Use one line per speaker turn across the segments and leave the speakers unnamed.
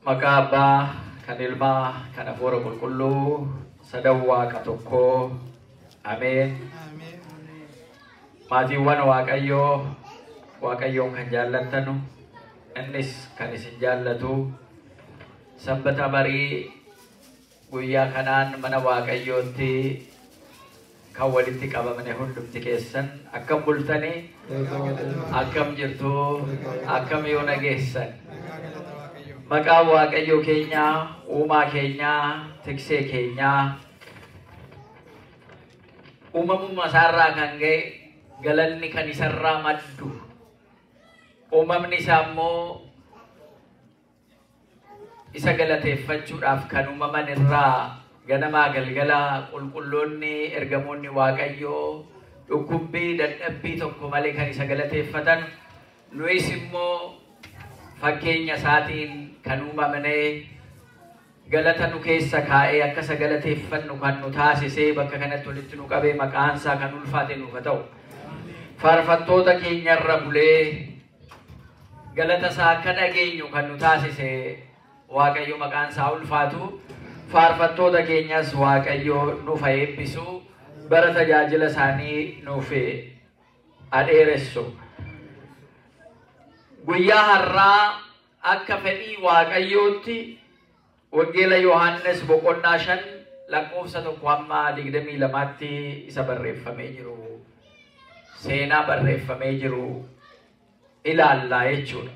Maqaa Abbaa kan Ilmaa kan Hafuura Qulqulluu sadan Waaqa tokkoo. Ameen. Maatiiwwan Waaqayyoo, Waaqayyoon kan jaallattanu, innis kan isin jaallatu, sanbata barii guyyaa kanaan mana Waaqayyootti kan walitti qabamne hundumti keessan akkam bultanii, akkam jirtu, akkam yoo nageessan? Maqaan Waaqayyoo keenyaa, uumaa keenyaa, tiksee keenyaa, uumamuma isaarraa kan ga'e galanni kan isarraa maddu, uumamni isaa immoo isa galateeffachuudhaaf kan uumaman irraa ganamaa galgala qulqulloonni ergamoonni Waaqayyoo dhukkubbii dadhabbii tokko malee kan isa galateeffatan, nuyis immoo fakkeenya isaatiin kan uumamne galata nu keessa kaa'ee akka isa galateeffannu kan nu taasisee bakka kanatti walitti nu qabee maqaan isaa kan ulfaate nuuf haa ta'u. Faarfattoota keenyarra bulee galata isaa akka dhageenyu kan nu taasise Waaqayyo maqaan isaa ulfaatu. Faarfattoota keenyas Waaqayyo nuuf haa eebbisu. Bara tajaajila isaanii nuuf haa dheeressu. Guyyaa har'aa akka fedhii Waaqayyootti Wangeela Yohaannis boqonnaa 5 lakkoofsa 1 hamma 22tti isa barreeffamee jiru, seenaa barreeffamee jiru ilaallaa jechuudha.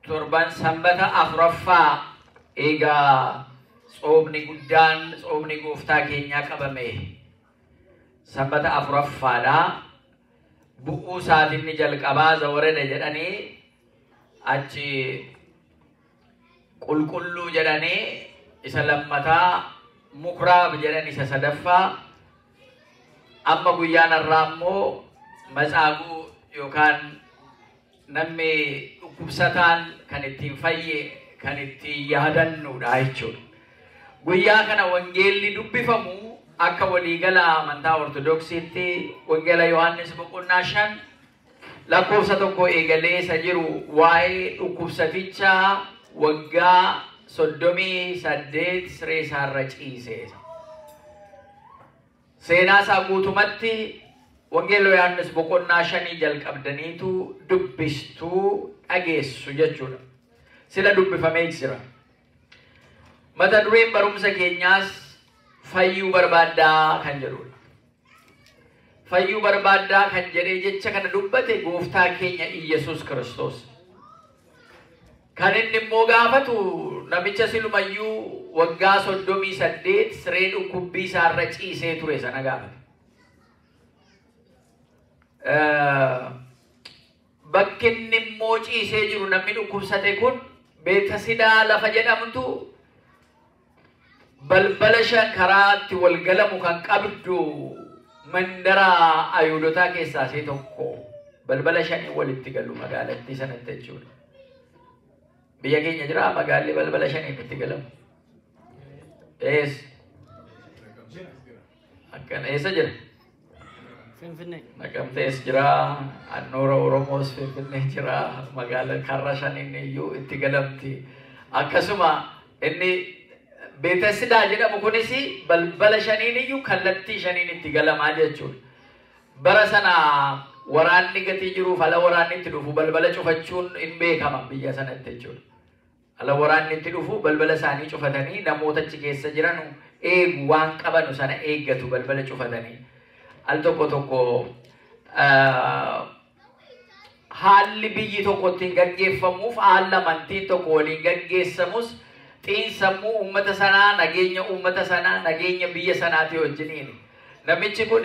Torban sanbata afuraffaa eegaa tsoomni guddaan tsoomni gooftaa keenyaa qabame sanbata afuraffaadha. Bu'uu isaatiin ni jalqabaa zawarede jedhanii, achi qulqulluu jedhanii isa lammataa, mukraab jedhan isa sadaffaa, amma guyyaan har'aa immoo matsaaguu yookaan namni dhukkubsataan kan ittiin fayye kan ittiin yaadannudha jechuudha. Guyyaa kana wangeelli dubbifamu akka waliigala amantaa Ortodoksiitti Wangeela Yohaannis boqonnaa 5 lakkoofsa 1 eegalee isa jiru, waa'ee dhukkubsaticha waggaa 38 siree isaarra ciise. Seenaa isaa guutumatti Wangeela Yohaannis boqonnaa 5 jalqabdaniitu dubbistuu dhageessu jechuudha. Sila dubbifamee jira. Mata dureen barumsa keenyaas "Fayyuu barbaaddaa?" kan jedhudha. "Fayyuu barbaaddaa?" kan jedhee jecha kana dubbate gooftaa keenya Iyyasuus Kiristoos. Kan inni immoo gaafatu namicha silumayyuu waggaa 38 siree dhukkubbii isaarra ciisee ture sana gaafate. Bakki inni immoo ciisee jiru, namni dhukkubsate kun, Beetasidaa lafa jedhamtu, balbala shan karaatti wal galamu kan qabdu, mandara Ayuudotaa keessaa ishee tokko. Balbala shanii walitti galu magaalattii sanatti jechuudha. Biyya keenya jira magaalli balbala shaniin itti galamu? Eessa? Akkana eessa jira?
Finfinnee.
Naqamtees jira, handhuura Oromoos Finfinnee jira, magaala karra shaniin iyyuu itti galamti. Akkasuma inni Beetesidaa jedhamu kunis balbala shaniin iyyuu kallattii shaniin itti galamaa jechuudha. Bara sana waraanni gatii jiruuf ala waraanni itti dhufu balbala cufachuun hin beekama biyya sanatti jechuudha. Ala waraanni itti dhufu balbala isaanii cufatanii namoota achi keessa jiran eegu, waan qabanu sana eeggatu balbala cufatanii. Al tokko tokko haalli biyyi tokko ittiin gaggeeffamuuf haalli amantiin tokko waliin gaggeessamus xiinsammuu uummata sanaa, nageenya uummata sanaa, nageenya biyya sanaatii wajjiniin. Namichi kun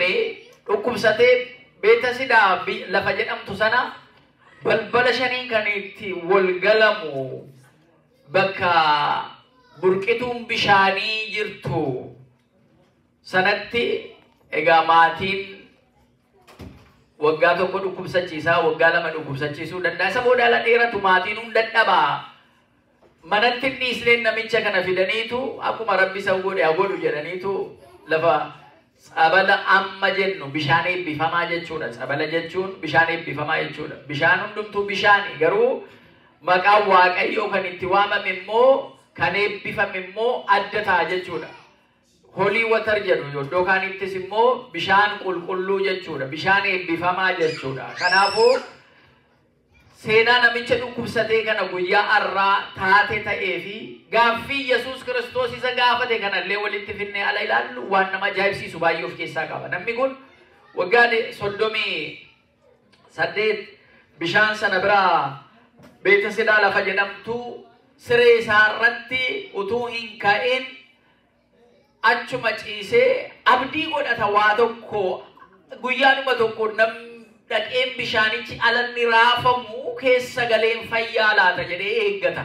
dhukkubsatee Beetasidaa lafa jedhamtu sana, balbala shaniin kan itti wal galamu, bakka burqituun bishaanii jirtu sanatti. Egaa maatiin waggaa tokko dhukkubsachiisaa, waggaa 2 dhukkubsachiisuu danda'a. Isa booda ala dheeratu maatiin hunda dadhabaa. Manatti hin dhiisneen namicha kana fidaniitu akkuma Rabbi isa godhe haa godhu jedhaniitu lafa tsabala amma jennu, bishaan eebbifamaa jechuudha. Tsabala jechuun bishaan eebbifamaa jechuudha. Bishaan hundumtuu bishaani, garuu Maqaan Waaqayyoo kan itti waamame immoo kan eebbifame immoo adda ta'a jechuudha. Holy water jedhu iddoo kaanittis immoo bishaan qulqulluu jechuudha. Bishaan eebbifamaa jechuudha. Kanaafuu seenaa namicha dhukkubsatee kana guyyaa har'aa taate ta'ee fi gaaffii Yesuus Kiristoos isa gaafate kanallee walitti finnee ala ilaallu waan nama ajaa'ibsiisu baay'ee of keessaa qaba. Namni kun waggaa 38 bishaan sana biraa Beetesidaa lafa jedhamtu siree isaa irratti utuu hin ka'in achuma ciisee abdii godhata. Waa tokko guyyaanuma tokko nam dhaqeen bishaanichi alanni raafamu keessa galeen fayyaa laata jedhee eeggata.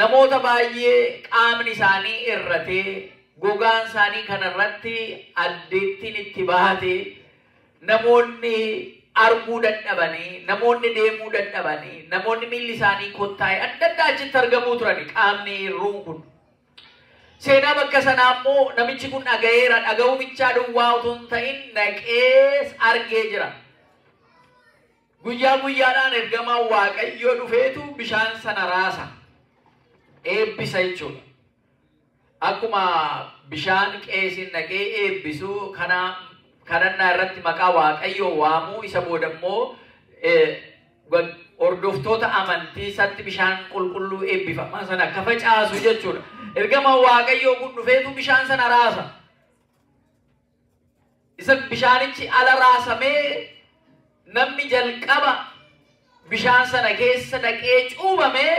Namoota baay'ee qaamni isaanii irratee, gogaan isaanii kanarratti addeettiin itti baate, namoonni arguu dadhabanii, namoonni deemuu dadhabanii, namoonni miilli isaanii kottaa'e adda addaa achitti argamuu turani qaamni hirruun kun. Seenaa bakka sanaa immoo namichi kun dhaga'eera. Dhaga'uu bichaa duwwaa utuu hin ta'in dhaqees argee jira. Guyyaa guyyaadhaan ergamaan Waaqayyoo dhufeetu bishaan sana raasa. Eebbisa jechuudha. Akkuma bishaan qeesiin dhaqee eebbisu kana kadhannaa irratti maqaa Waaqayyoo waamuu, isa booda immoo hordoftoota amantii isatti bishaan qulqulluu eebbifamaa sana akka facaasu jechuudha. Ergamaan Waaqayyoo kun dhufeetu bishaan sana raasa. Isa bishaanichi ala raasamee namni jalqaba bishaan sana keessa dhaqee cuubamee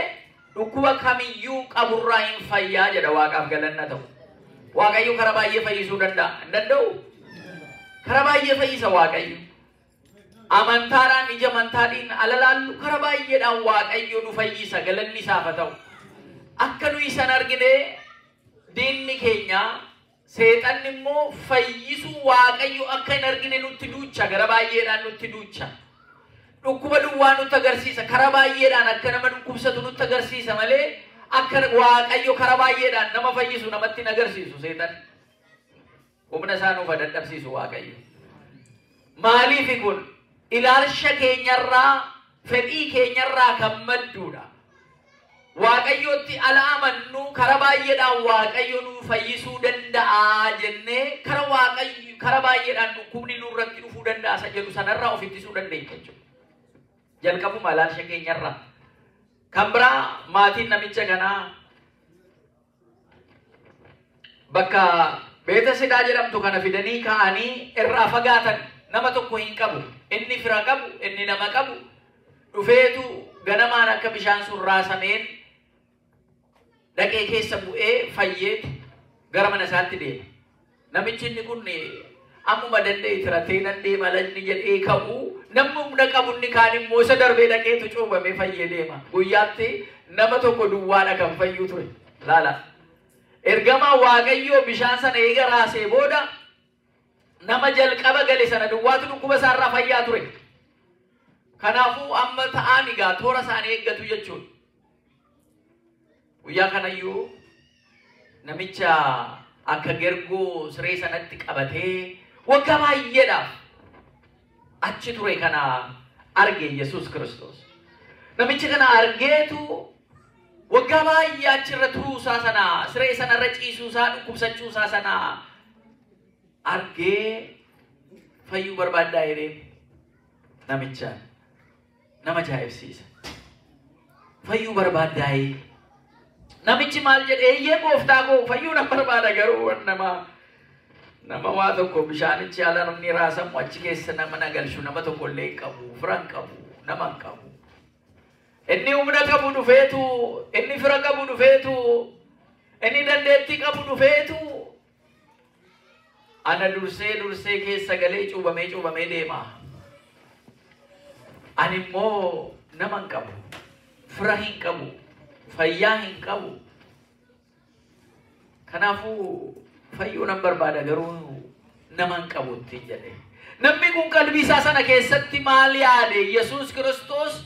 dhukkuba kamiyyuu qaburraa hin fayyaa jedha. Waaqaaf galanna ta'u. Waaqayyo karaa baay'ee fayyisuu danda'a. Hin danda'u? Karaa baay'ee fayyisa Waaqayyo. Amantaadhaan ija amantaatiin ala laallu karaa baay'eedhaan Waaqayyo nu fayyisa, galanni isaaf haa ta'u. Akka nuyi san argine diinni keenya seexanni immoo fayyisuu Waaqayyo akka hin argine nutti duucha, gara baay'eedhaan nutti duucha. Dhukkuba duwwaa nutti agarsiisa, karaa baay'eedhaan akka nama dhukkubsatu nutti agarsiisa malee akka Waaqayyo karaa baay'eedhaan nama fayyisu namatti hin agarsiisu seexanni. Humna isaa nuuf dadhabsiisu Waaqayyo. Maaliif kun ilaalcha keenyarraa, fedhii keenyarraa kan madduudha. Waaqayyootti ala amannu karaa baay'eedhaan Waaqayyo nu fayyisuu danda'a jennee karaa Waaqayyo karaa baay'eedhaan dhukkubni nurratti dhufuu danda'a isa jedhu sanarraa of ittisuu dandeenya jechuudha. Jalqabuma ilaalcha keenyarraa. Kan biraa maatiin namicha kanaa bakka Beetesidaa jedhamtu kana fidanii ka'anii irraa fagaatan. Nama tokko hin qabu. Inni fira qabu, inni nama qabu dhufeetu ganamaan akka bishaan sun raasameen dhaqee keessa bu'ee fayyeetu gara mana isaatti deema. Namichi inni kun ammuma danda'e tiratee nan deema lanni jedhee ka'u, namni humna qabu inni kaan immoo isa darbee dhaqeetu cuubamee fayyee deema. Guyyaatti nama tokko duwwaadha kan fayyuu ture. Laala. Ergamaa Waaqayyoo bishaan sana eega raasee booda nama jalqaba gale sana duwwaatu dhukkuba isaarraa fayyaa ture. Kanaafuu amma ta'aan egaa toora isaanii eeggatu jechuudha. Guyyaa kanayyuu namicha akka gergoo siree sanatti qabatee waggaa baay'eedhaaf achi ture kana arge Yesuus Kiristoos. Namichi kana argeetu waggaa baay'ee achirra turuusaa sana, siree sanarra ciisuusaa, dhukkubsachuusaa sana argee fayyuu barbaaddaa jedhee namichaan. Nama ajaa'ibsiisa. Fayyuu barbaaddaayee. Namichi maal jedhee? Eeyyee gooftaa koo, fayyuu nan barbaada, garuu nama waa tokko bishaanichi ala namni raasamu achi keessa nama na galchu nama tokko illee hin qabu, fira hin qabu, nama hin qabu. Inni humna qabu dhufeetu, inni fira qabu dhufeetu, inni dandeettii qabu dhufeetu ana dursee keessa galee cuubamee deema. Ani immoo nama hin qabu, fira hin qabu, fayyaa hin qabu. Kanaafuu fayyuu nan barbaada, garuu nama hin qabu ittiin jedhe. Namni kun qalbii isaa sana keessatti maal yaade? Yesuus Kiristoos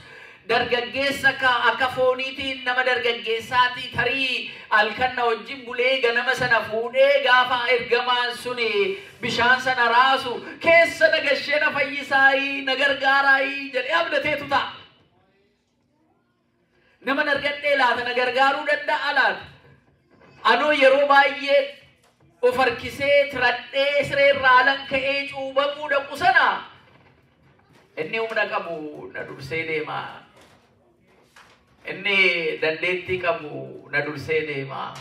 dargaggeessa akka fooniitiin nama dargaggeessaati, tarii halkan na wajjin bulee ganama sana fuudhee gaafa ergamaan suni bishaan sana raasu keessa na gashee na fayyisaayii na gargaaraayii jedhee abdateetu ta'a. Nama argadhee laata na gargaaruu danda'a laata? Anoo yeroo baay'ee of harkisee tiradhee sireerraa alan ka'ee cuubamuu dhaqu sana inni humna qabu na dursee deema. Inni dandeettii qabu na dursee deema.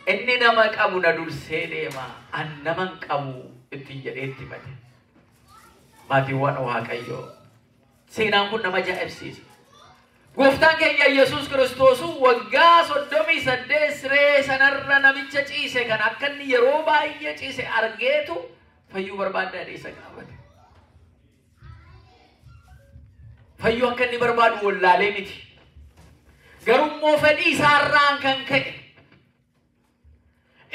Inni nama qabu na dursee deema. An nama hin qabu ittiin jedhee itti himate. Maatiiwwan Waaqayyoo. Seenaan kun nama ajaa'ibsiisa. Gooftaan keenya Yesuus Kiristoos waggaa 38 siree sanarra namicha ciise kan akka inni yeroo baay'ee ciise argeetu fayyuu barbaaddaa isa gaafate. Fayyuu akka inni barbaadu wallaalee miti. Garuu immoo fedhii isaarraan kan ka'e.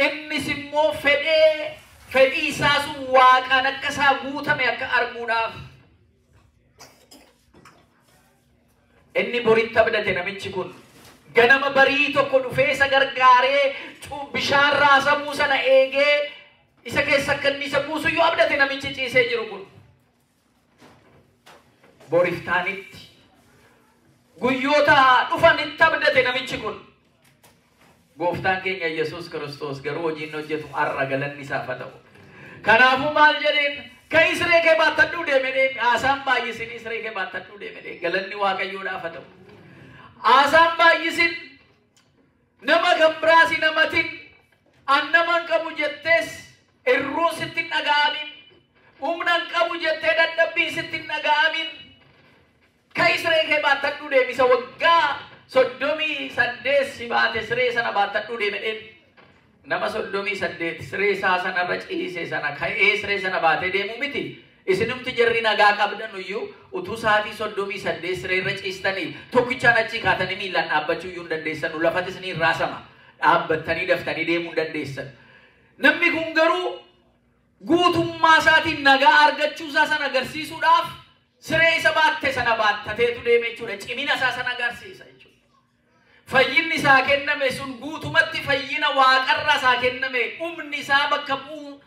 Innis immoo fedhii isaa sun waaqaan akka isaa guutame akka arguudhaaf. Inni boritti abdate namichi kun ganama barii tokko dhufee isa gargaaree bishaan raasamuu sana eegee isa keessa akka inni isa buusu iyyuu abdate namichi ciisee jiru kun. Boriftaanitti guyyoota dhufanitti abdate namichi kun. Gooftaan keenya Yesuus Kiristoos garuu hojiin hojjetu har'a galanni isaaf haa ta'u. Kanaafuu maal jedheen? Ka'ii siree kee baattadhuu deeme dheen. Haasaan baay'isin siree kee baattadhuu deeme dheen. Galanni Waaqayyoodhaaf haa ta'u. Haasaan baay'isin nama kan biraas hin hamatin an nama hin qabu jettees irruun sitti hin dhaga'amin. Humna hin qabu jettee dadhabbiin sitti hin dhaga'amin. Ka'ii siree kee baattadhuu deemi isa waggaa 38 si baate siree sana baattadhuu deeme dheen. Nama 38 siree isaa sanarra ciise sana ka'ee siree sana baatee deemu miti. Isinumti jarri nagaa qabdan iyyuu utuu sa'aatii 38 siree irra ciistanii tokkichaan achii kaatanii miillaan dhaabbachuu iyyuu hin dandeessan. Lafatis ni raasama. Dhaabbattanii daftanii deemuu hin dandeessan. Namni kun garuu guutummaa isaatiin nagaa argachuu isaa sana agarsiisuudhaaf siree isa baatte sana baattateetu deeme jechuudha. Cimina isaa sana agarsiisa jechuudha. Fayyinni isaa kenname sun guutumatti fayyina waaqarraa isaa kenname humni isaa bakka bu'u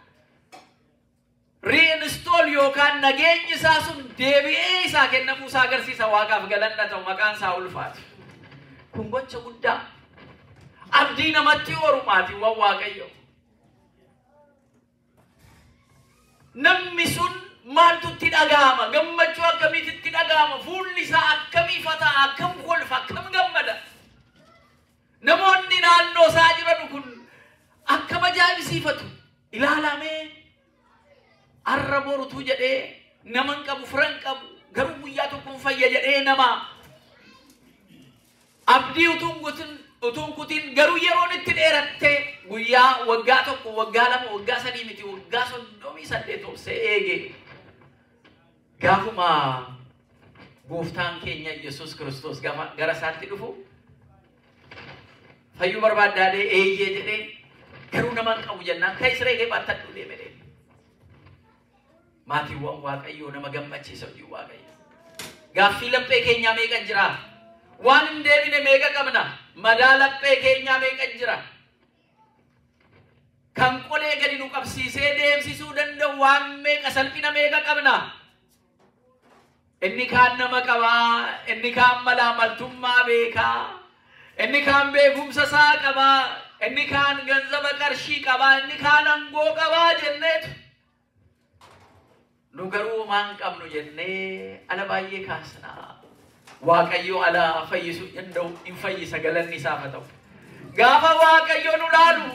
reinstall yookaan nageenyi isaa sun deebi'ee isaa kennamuu isaa agarsiisa. Waaqaaf galanna ta'u maqaan isaa ulfaatu. Kun gocha guddaa abdii namatti horu maatiiwwan Waaqayyoo. Namni sun maaltu itti dhaga'ama? Gammachuu akkamiitu itti dhaga'ama? Fuulli isaa akkamii fataa? Akkam kolfa? Akkam gammada? Namoonni naannoo isaa jiran kun akkam ajaa'ibsiifatu? Ilaalamee arra borutuu jedhee nama hin qabu, fira hin qabu, garuu guyyaa tokkoon fayya jedhee nama abdii utuu hin kutin garuu yeroon itti dheerattee guyyaa waggaa tokko, waggaa lama, waggaa sadii miti, waggaa 38 obsee eege. Gaafuma gooftaan keenya Yesuus Kiristoos gara isaatti dhufu fayyuu barbaaddaadhee eeyyee jedhee garuu nama hin qabu jennaan ka'ii siree kee baattadhuu deeme dhee. Maatiiwwan Waaqayyoo nama gammachiisa hojii Waaqayyoo. Gaaffii laphee keenyaa meeqa jira? Waan hin deebine meeqa qabna? Madaa laphee keenyaa meeqa jira? Kan qolee gadi nu qabsiisee deemsisuu danda'u waan meeqa salphina meeqa qabna? Inni kaan nama qabaa, inni kaan malaamaltummaa beekaa, inni kaan beekumsa isaa qabaa, inni kaan ganzaba qarshii qabaa, inni kaan aangoo qabaa jenneetu. Nu garuu maan qabnu jennee ala baay'ee kaasna. Waaqayyo ala fayyisuu danda'u hin fayyisa galanni isaaf haa ta'u. Gaafa Waaqayyo nu laalu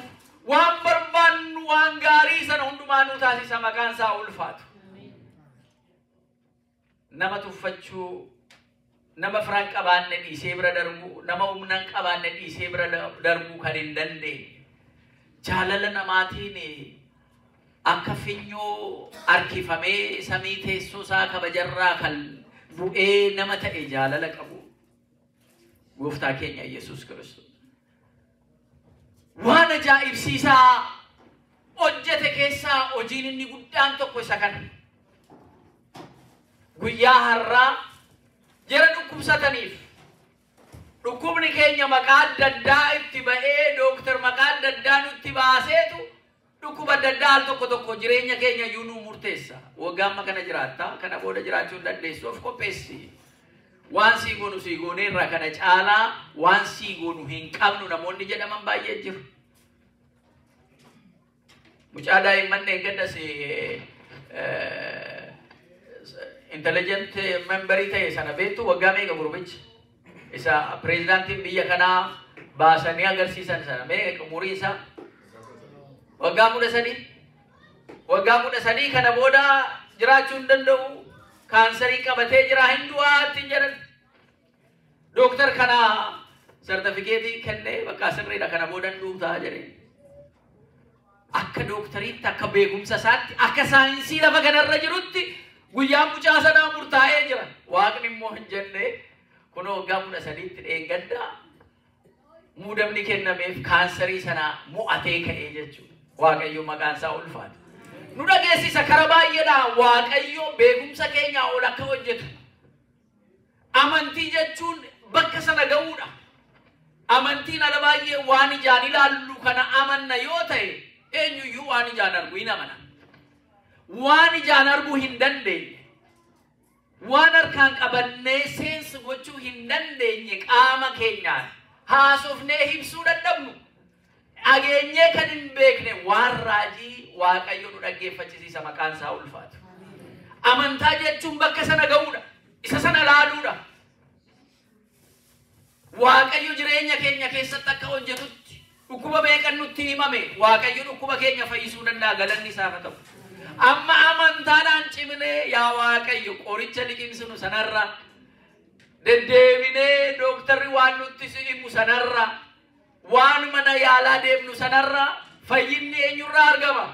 waan barbaannu waan gaarii sana hundumaa nu taasisa maqaan isaa ulfaatu. Nama tuffachuu, nama fira hin qabaanne dhiisee bira darbuu, nama humna hin qabaanne dhiisee bira darbuu kan hin dandeenye. Jaalala namaatiin akka finyoo harkifamee samii teessoo isaa kabajarraa kan bu'ee nama ta'e jaalala qabu. Gooftaa keenya Yesuus Kiristoos. Waan ajaa'ibsiisaa hojjete keessaa hojiin inni guddaan tokko isa kana. Guyyaa har'aa jara dhukkubsataniif dhukkubni keenya maqaa adda addaa itti ba'ee dooktar maqaa adda addaa nutti baaseetu dhukkuba adda addaa al tokko tokko jireenya keenya iyyuu nu murteessa. Waggaa amma kana jiraatta, kana booda jiraachuu hin dandeessu, of qopheessi. Waan sii goonu sii gooneerra, kana caalaa waan sii goonu hin qabnu namoonni jedhaman baay'ee jiru. Mucaa daa'imman eeggaddas intelligent memberii ta'e sana beektu, waggaa meeqa gurbichi? Isa pireezidaantiin biyya kanaa baasanii agarsiisan sana meeqa umuriin isaa? Waggaa 13. Waggaa 13 kana booda jiraachuu hin danda'u. Kaansarii qabatee jira, hin du'aatti jedhan. Dooktar kana sartifikeetii kennee, bakka sirriidha, kana booda hin duutaa jedhee. Akka dooktariitti, akka beekumsa isaatti, akka saayinsii lafa kanarra jirutti guyyaan mucaa sanaa murtaa'ee jira. Waaqni immoo hin jenne. Kunoo waggaa 13tti dheengaddaa muudamni kennameef, kaansarii sana mo'atee ka'ee jechuudha. Waaqayyo maqaan isaa ulfaata. Nu dhageessisa kara baay'eedhaan Waaqayyo beekumsa keenyaa ol akka hojjetu. Amantii jechuun bakka sana ga'uudha. Amantiin ala baay'ee waan ijaan ilaallu kana amanna yoo ta'e, eenyuyyuu waan ijaan argu hin amana. Waan ijaan arguu hin dandeenye, waan harkaan qabannee sense gochuu hin dandeenye, qaama keenyaan haasofnee ibsuu dadhabnu, dhageenyee kan hin beekne waan raajii Waaqayyo nu dhaggeeffachisiisa, maqaan isaa ulfaatu. Amantaa jechuun bakka sana ga'uudha. Isa sana laaluudha. Waaqayyo jireenya keenya keessatti akka hojjetutti, dhukkuba meeqan nutti himame, Waaqayyo dhukkuba keenya fayyisuu danda'a, galanni isaaf haa ta'u. Amma amantaadhaan cimnee, yaa Waaqayyo, qoricha liqimsinu sanarra, deddeebinee dooktarri waan nutti himu sanarra, waan mana yaalaa deemnu sanarra, fayyinni eenyurraa argama?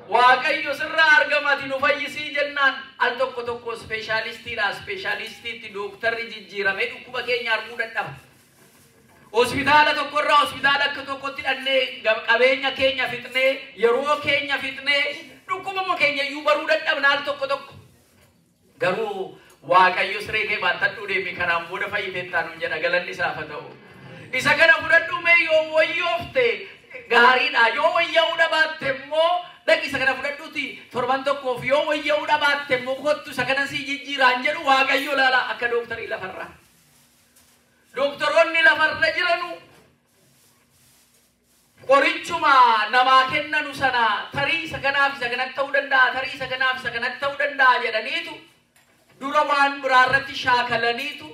Waaqayyo sirraa argama, ati nu fayyisii jennaan, al tokko tokko ispeeshaalistiidha ispeeshaalistiitti dooktarri jijjiiramee dhukkuba keenya arguu dadhaba. Hospitaala tokkorraa hospitaala akka tokkotti dhannee, qabeenya keenya fixnee, yeroo keenya fixnee, dhukkubuma keenya iyyuu baruu dadhabna al tokko tokko. Garuu Waaqayyo siree kee baattadhuu deemi, kanaan booda fayyiteettaa nuun jedha, galanni isaaf haa ta'u. Isa kana fudhadhu mee, yoo wayyoofte gaariidha, yoo wayyaa'uu dhabaatte immoo dhaqi isa kana fudhadhuuti torban tokkoof, yoo wayyaa'uu dhabaatte immoo kottu, isa kana sii jijjiiraan jedhu Waaqayyo laala akka dooktarii lafarraa. Dooktoroonni lafarra jiranu qorichuma namaa kennanu sana tarii isa kanaaf isa kanatti ta'uu danda'a, tarii isa kanaaf isa kanatti ta'uu danda'a jedhaniitu dura waan biraa irratti shaakalaniitu,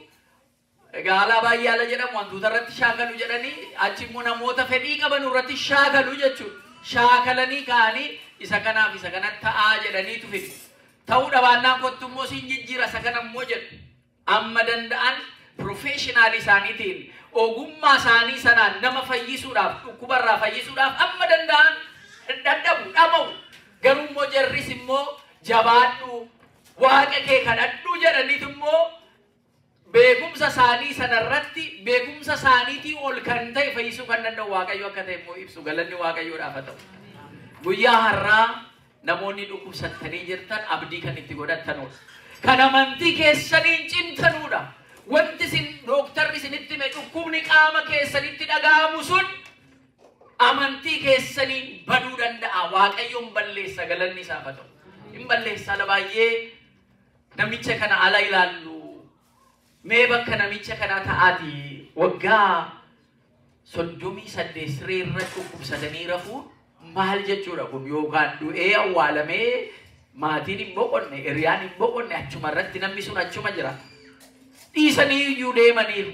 egaa alaa baay'ee ala jedhamu, wantoota irratti shaakalu jedhanii, achi immoo namoota fedhii qaban irratti shaakalu jechuudha. Shaakalanii ka'anii isa kanaaf isa kanatti ta'aa jedhaniitu fidu. Ta'uu dhabaannaan kottu immoo siin jijjiira isa kana immoo jedhu. Amma danda'an professional isaaniitiin, ogummaa isaanii sanaan nama fayyisuudhaaf, dhukkubarraa fayyisuudhaaf amma danda'an dadhabu, dhama'u. Garuu immoo jarris immoo jabaadhu, waaqa kee kadhadhu jedhaniitu immoo beekumsa isaanii sanarratti beekumsa isaaniitii ol kan ta'e fayyisuu kan danda'u Waaqayyo akka ta'e immoo ibsu, galanni Waaqayyoodhaaf haa ta'u. Guyyaa har'aa namoonni dhukkubsattanii jirtan abdii kan itti godhattanudha. Kan amantii keessaniin cimtanudha. Wanti isin dooktarri isinitti hime, dhukkubni qaama keessanitti dhaga'amu sun amantii keessaniin baduu danda'a. Waaqayyoon balleessa, galanni isaaf haa ta'u. Hin balleessa. Ala baay'ee namicha kana ala ilaallu. Mee bakka namicha kanaa ta'aati, waggaa 38 siree irra dhukkubsatanii rafuun maal jechuudha kun? Yookaan du'ee awwaalamee maatiin hin boqonne, hiriyaan hin boqonne, achuma irratti namni sun achuma jira. Dhiisanii iyyuu deemaniiru.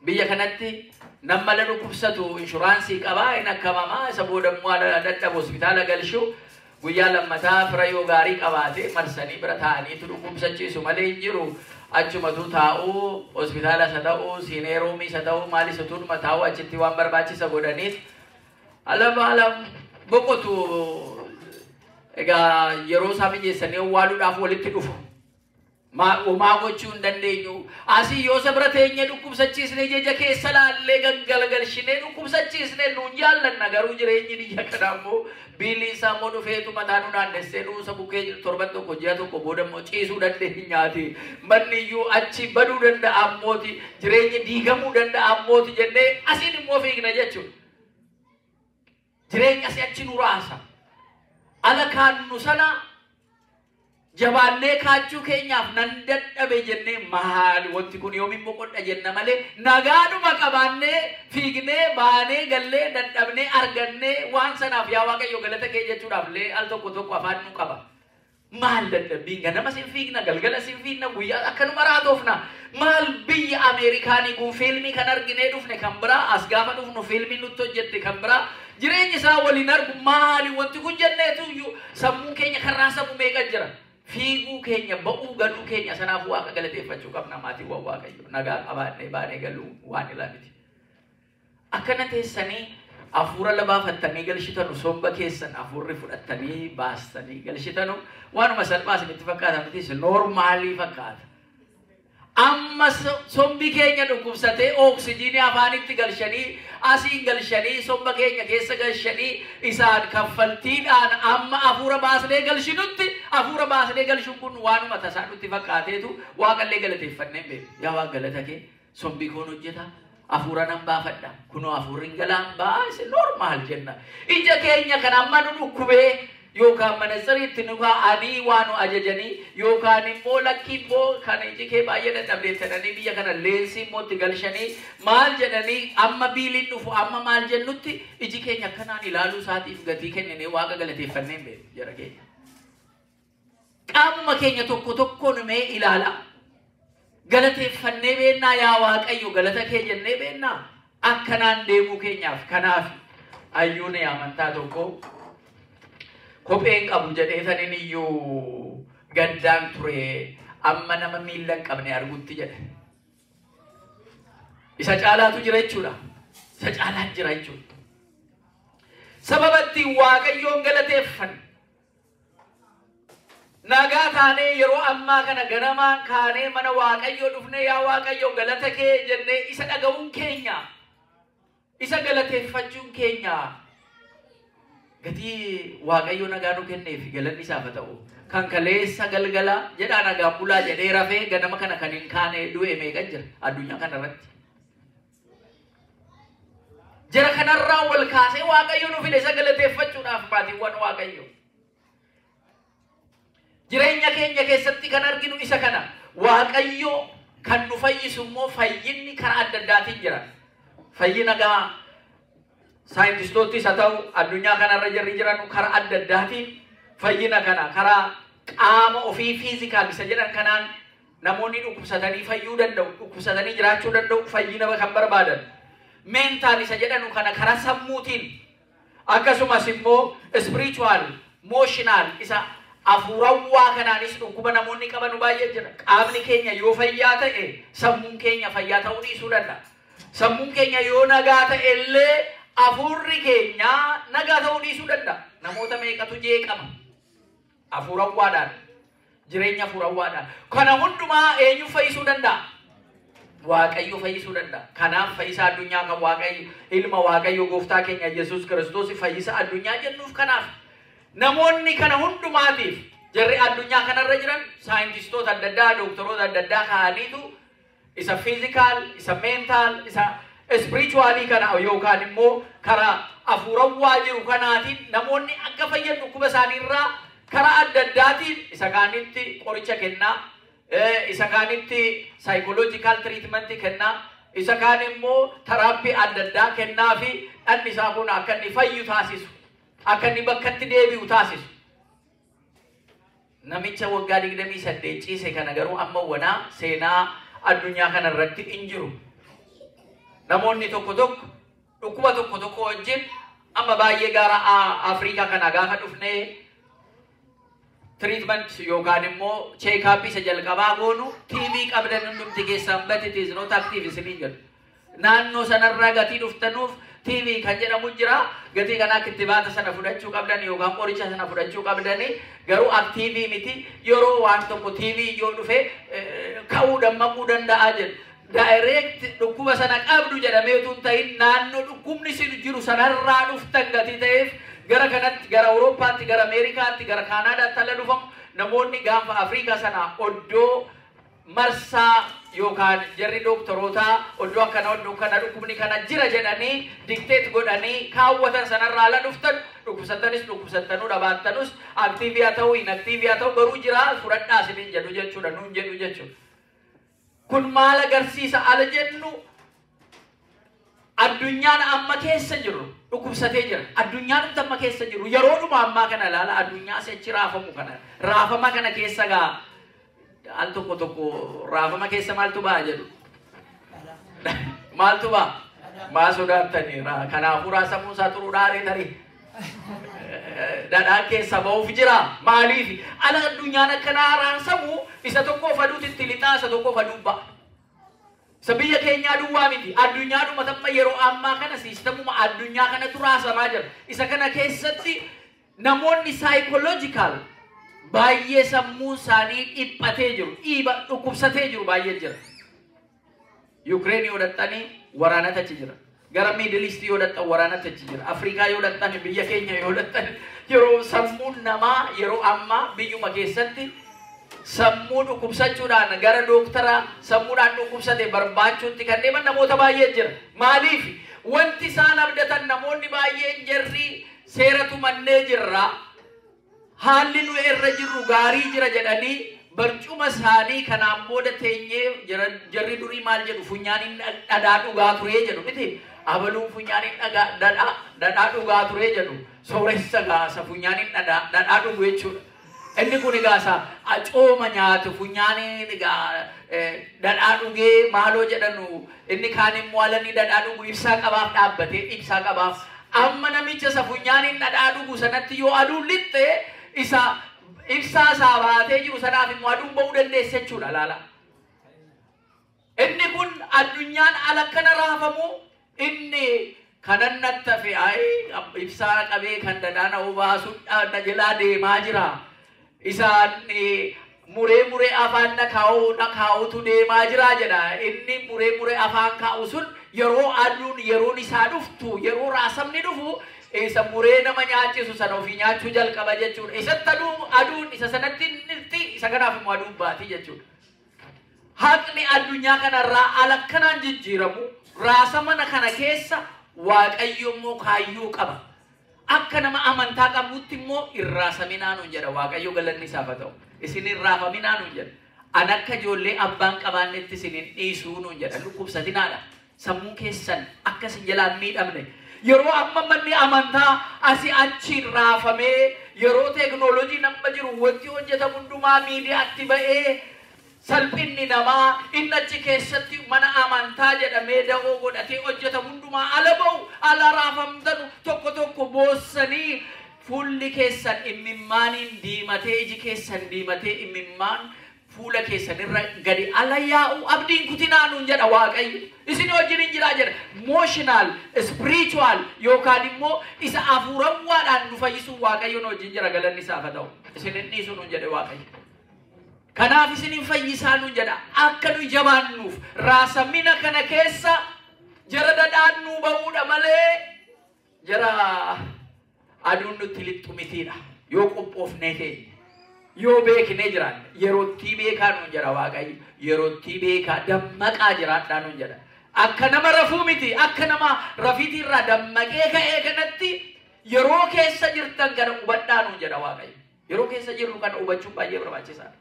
Biyya kanatti nama la dhukkubsatu inshuraansii qabaa, hin akkamamaa, isa booda immoo dadhabu hospitaala galchuu, guyyaa lammataa fira yoo gaarii qabaate marsanii bira taa'aniitu dhukkubsachiisu malee hin jiru. Achumatu taa'uu, hospitaala isa ta'uu, siineeruumii isa ta'uu, maal isa tuudhuma taa'uu, achitti waan barbaachisa godhaniif alam alam boqotu. Egaa yeroo isaa mijeessanii owwaaluudhaaf walitti dhufu. Homaa gochuu hin dandeenyu. Asii yoo isa bira teenyee dhukkubsachiisnee, ija keessa laallee gaggalagalchinee dhukkubsachiisnee nuun jaallanna, garuu jireenyi biyya kanaa immoo biilii isaa immoo dhufeetu mataa nu naannessee nuusa bukkee torban tokko, ji'a tokko booda immoo ciisuu dandeenyaati. Manni iyyuu achi baduu danda'a ammooti, jireenyi diigamuu danda'a ammooti jennee asiin immoo fiigna jechuudha. Jireenya asii achi nu raasa. Ala kaannu sana Jabaannee kaachuu keenyaaf nan dadhabe jennee maali wanti kun yoomiin boqodha jenna malee nagaadhuma qabaannee fiignee baanee gallee dadhabnee argannee waan sanaaf yaa Waaqayyo galata kee jechuudhaaf illee al tokko tokko afaan nu qaba. Maal dadhabbiin ganama sin fiigna, galgala sin fiigna, guyyaa akkanuma raatoofna. Maal biyya Ameerikaanii kun fiilmii kan arginee dhufne kan biraa, as gaafa dhufnu fiilmii nutti hojjette kan biraa, jireenyi isaa waliin argu maali wanti kun jenneetu iyyuu sammuun keenya kan raasamu meeqa jira. Fiiguu keenya, ba'uu galuu keenya sanaaf Waaqa galateeffachuu qabna maatiiwwan Waaqayyo. Nagaa qabaannee baanee galuu waan ilaa miti. Akkana teessanii hafuura labaafattanii galchitanu, somba keessan hafuurri fudhattanii baastanii galchitanu waanuma salphaa isinitti fakkaata miti, noormaalii fakkaata. Amma sombi keenya dhukkubsatee ooksijiinii afaanitti galchanii, asiin galchanii, somba keenya keessa galchanii, isaan kaffaltiidhaan amma hafuura baasnee galchinutti hafuura baasnee galchuun kun waanuma tasaa nutti fakkaateetu Waaqallee galateeffannee hin beeknu. Yaa Waaqa galata kee, sombi koon hojjeta, hafuura nan baafadha, kunoo hafuurri hin galaan baase normaal jenna. Ija keenya kan amma nu dhukkubee yookaan manatsiriitti nu kaa'anii waa nu ajajanii yookaan immoo lakki immoo kan iji kee baay'ee dadhabdee jedhanii biyya kana leensii immoo itti galchanii maal jedhanii amma biiliin dhufu amma maal jennutti iji keenya akkanaan ilaaluu isaatiif gatii kenninee Waaqa galateeffannee hin beeknu jara keenya. Qaamuma keenya tokko tokkoon mee ilaalaa. Galateeffannee beennaa, yaa Waaqayyo galata kee jennee beennaa akkanaan deemuu keenyaaf. Kanaaf hayyuun amantaa tokko kopheen qabu jedhee sanin iyyuu gaddaan ture, amma nama miilla hin qabne argutti jedhe. Isa caalaatu jira jechuudha. Isa caalaan jira jechuudha. Sababa ittiin Waaqayyoon galateeffan nagaa taanee yeroo ammaa kana ganamaan kaanee mana Waaqayyoo dhufnee yaa Waaqayyo galata kee jennee isa dhaga'uun keenya, isa galateeffachuun keenya gatii Waaqayyo nagaa nu kenneef galanni isaaf haa ta'u. Kan kaleessa galgala jedhaa nagaan bulaa jedhee rafee ganama kana kan hin kaane du'e meeqa jira addunyaa kanarratti. Jara kanarraa wal kaasee Waaqayyo nu fide isa galateeffachuudhaaf maatiiwwan Waaqayyo. Jireenya keenya keessatti kan arginu isa kana. Waaqayyo kan nu fayyisu immoo fayyinni karaa adda addaatiin jira. Fayyina gaa saayintistoottis haa ta'u addunyaa kanarra jarri jiran karaa adda addaatiin fayyina kana karaa qaama ofii physical isa jedhan kanaan namoonni dhukkubsatanii fayyuu danda'u, dhukkubsatanii jiraachuu danda'u fayyina kan barbaadan. Mental isa jedhanu kana karaa sammuutiin, akkasumas immoo spiritual, emotional isa hafuurawwaa kanaanis dhukkuba namoonni qaban baay'ee jira. Qaamni keenya yoo fayyaa ta'e sammuun keenya fayyaa ta'uu dhiisuu danda'a. Sammuun keenya yoo nagaa ta'e illee hafuurri keenya nagaa ta'uu dhiisuu danda'a. Namoota meeqatu jeeqama hafuurawwaadhaan, jireenya hafuurawwaadhaan. Kana hundumaa eenyu fayyisuu danda'a? Waaqayyo fayyisuu danda'a. Kanaaf fayyisaa addunyaa kan Waaqayyo ilma Waaqayyo gooftaa keenya Yesuus Kiristoos fayyisa addunyaa jennuuf kanaaf. Namoonni kana hundumaatiif jarri addunyaa kanarra jiran saayintistoota adda addaa, dooktoroota adda addaa ka'aniitu isa physical, isa mental, isa spiritualii kana yookaan immoo karaa hafuurawwaa jiru kanaatiin namoonni akka fayyan dhukkuba isaaniirraa karaa adda addaatiin isa kaanitti qoricha kennaa, isa kaanitti psychological treatment kennaa, isa kaan immoo therapy adda addaa kennaa fi dhalli isaa kun akka inni fayyu taasisu, akka inni bakkatti deebi'u taasisu. Namicha waggaa 28 ciise kana garuu amma wanaa seenaa addunyaa kana irratti hin jiru. Namoonni tokko tokko dhukkuba tokko tokko wajjin amma baay'ee gara Afrikaa kana gaafa dhufnee treatment yookaan immoo check-up isa jalqabaa goonu TB qabdan hundumti keessan, but it is not active isiniin jedhu. Naannoo sanarraa gatii dhuftanuuf TB kan jedhamu jira. Gatii kanaa kittibaata sana fudhachuu qabdan yookaan qoricha sana fudhachuu qabdani, garuu active miti. Yeroo waan tokko TB yoo dhufe ka'uu dammaquu danda'a jedhu. Direct dhukkuba sana qabdu jedhamee utuu hin ta'in naannoo dhukkubni sin jiru sanarraa dhuftan gatii ta'eef gara kanatti, gara Awurooppaatti, gara Ameerikaatti, gara Kaanaadaatti ala dhufamu namoonni gaafa Afrikaa sana oddoo Marsaa yookaan jarri dooktorootaa oddoo akkana oddoo kana dhukkubni kana jira jedhanii dictate godhanii kaawwatan sanarraa ala dhuftan dhukkubsattanis dhukkubsattanuu dhabaattanus active haa ta'u inactive haa ta'u garuu jira fudhadhaa isiniin jedhu jechuudha nuun jedhu jechuudha. Kun maal agarsiisa ala jennu addunyaan amma keessa jiru dhukkubsatee jira. Addunyaan amma keessa jiru yeroodhuma ammaa kana ilaala addunyaa si'achi raafamu kana raafama kana keessa gaa al tokko tokko raafama keessa maaltu ba'a jedhu. Maaltu ba'a? Maa sodaattanii kanaafuu raasamuu isaa xuruudhaa tarii. Dhadhaan keessa ba'uuf jira. Maaliif? Ala addunyaan akkanaa raasamu isa tokkoof aduutti itti lixaa isa tokkoof aduu ba'a. Isa biyya keenyaa duwwaa miti. Addunyaadhuma tamma yeroo ammaa kana siistamuma addunyaa kanatu raasamaa jira. Isa kana keessatti namoonni psychological baay'ee sammuun isaanii dhiphatee jiru, dhiiba dhukkubsatee jiru baay'ee jira. Yukireen yoo dhaqxanii waraanatu achi jira. Gara Middle East yoo dhaqxan waraanatu achi jira. Afrikaa yoo dhaqxan biyya keenya yoo dhaqxan yeroo sammuun namaa yeroo ammaa biyyuma keessatti sammuu dhukkubsachuudhaan gara dooktara sammuudhaan dhukkubsate barbaachuutti kan deeman namoota baay'ee jira. Maaliif? Wanti isaan abdatan namoonni baay'een jarri seera tumannee jirra. Haalli nu irra jirru gaarii jira jedhanii barcuma isaanii kanaan booda teenyee jarri durii maal jedhu funyaaniin dhadhaa dhugaa turee jedhu miti. Abaluun funyaaniin dhadhaa dhugaa turee jedhu sooressa gaasa funyaaniin dhadhaa dhugu jechuudha. Inni kun gaasa cooma nyaatu funyaaniin dhadhaa dhugee maaloo jedhanu inni kaan immoo alanni dhadhaa dhugu ibsaa qabaaf dhaabbatee ibsaa qabaaf. Amma namicha isa funyaaniin dhadhaa dhugu sanatti yoo aduun lixxe isa ibsaa isaa baatee jiru sanaaf immoo aduun ba'uu dandeessa jechuudha laala. Inni kun addunyaan ala kana raafamu inni kanan nattafe ibsaa qabee kan dhadhaa na obaasu na jalaa deemaa jira. Isaan muree muree afaan na kaa'utu deemaa jira jedha. Inni muree muree afaan kaa'u sun yeroo aduun yeroon isaa dhuftu yeroo raasamni dhufu isa muree nama nyaachisu sana ofii nyaachuu jalqaba jechuudha. Isatti aduun isa sanatti nirti isa kanaaf immoo aduun baati jechuudha. Haqni addunyaa kanarraa ala kanaan jijjiiramu raasama kana keessa Waaqayyo immoo kaayyoo qaba. Akka nama amantaa qabutti immoo irraasaminaa nuun jedha Waaqayyo galanni isaaf haa ta'u. Isin irraafaminaa nuun jedha. An akka ijoollee abbaan qabaannetti isin hin dhiisuu nuun jedha. Dhukkubsatinaadha. Sammuun keessan akka isin jalaan miidhamne. Yeroo amma manni amantaa asii achiin raafamee yeroo teeknooloojiin amma jiru wanti hojjetamu hundumaa miidiyaatti ba'ee salphinni namaa inni achi keessatti mana amantaa jedhamee da'oo godhatee hojjetamu hundumaa ala ba'u ala raafamtanu tokko tokko boossanii fuulli keessan immimmaaniin diimatee iji keessan diimatee immimmaan fuula keessan irra gadi ala yaa'u abdiin kutinaa nuun jedha Waaqayyo. Isin wajjin hin jiraa jedha. Emotional, spiritual yookaan immoo isa hafuurawwaadhaan nu fayyisuun Waaqayyo nu wajjin jira galanni isaaf haa ta'u. Isin hin dhiisu nuun jedhe Waaqayyo. Kanaaf isin hin fayyisaa nuun jedha. Akka nu jabaannuuf raasamina kana keessa jara dhadhaan nuu ba'uudha malee jara aduun nutti lixxu mitiidha. Yoo qophoofnee keenya. Yoo beeknee jiraanne yerootti beekaa nuun jedha Waaqayyo. Yerootti beekaa dammaqaa jiraadhaa nuun jedha. Akka nama rafuu miti akka nama rafiitirraa dammaqee ka'ee kanatti yeroo keessa jirtan kana hubadhaa nuun jedha Waaqayyo. Yeroo keessa jirru kana hubachuun baay'ee barbaachisaadha.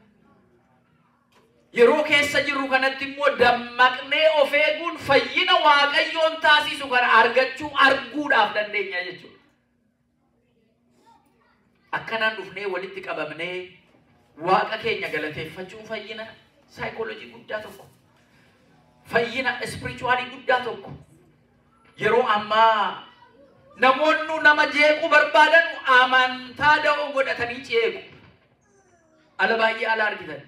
Yeroo keessa jirru kanatti immoo dammaqnee of eeguun fayyina Waaqayyoon taasisu kana argachuu arguudhaaf dandeenya jechuudha. Akkanaan dhufnee walitti qabamnee Waaqa keenya galateeffachuun fayyina saayikooloojii guddaa tokko. Fayyina spiritualii guddaa tokko. Yeroo ammaa namoonni nama jeequu barbaadan amantaa da'oo godhatanii jeequ. Ala baay'ee ala argitan.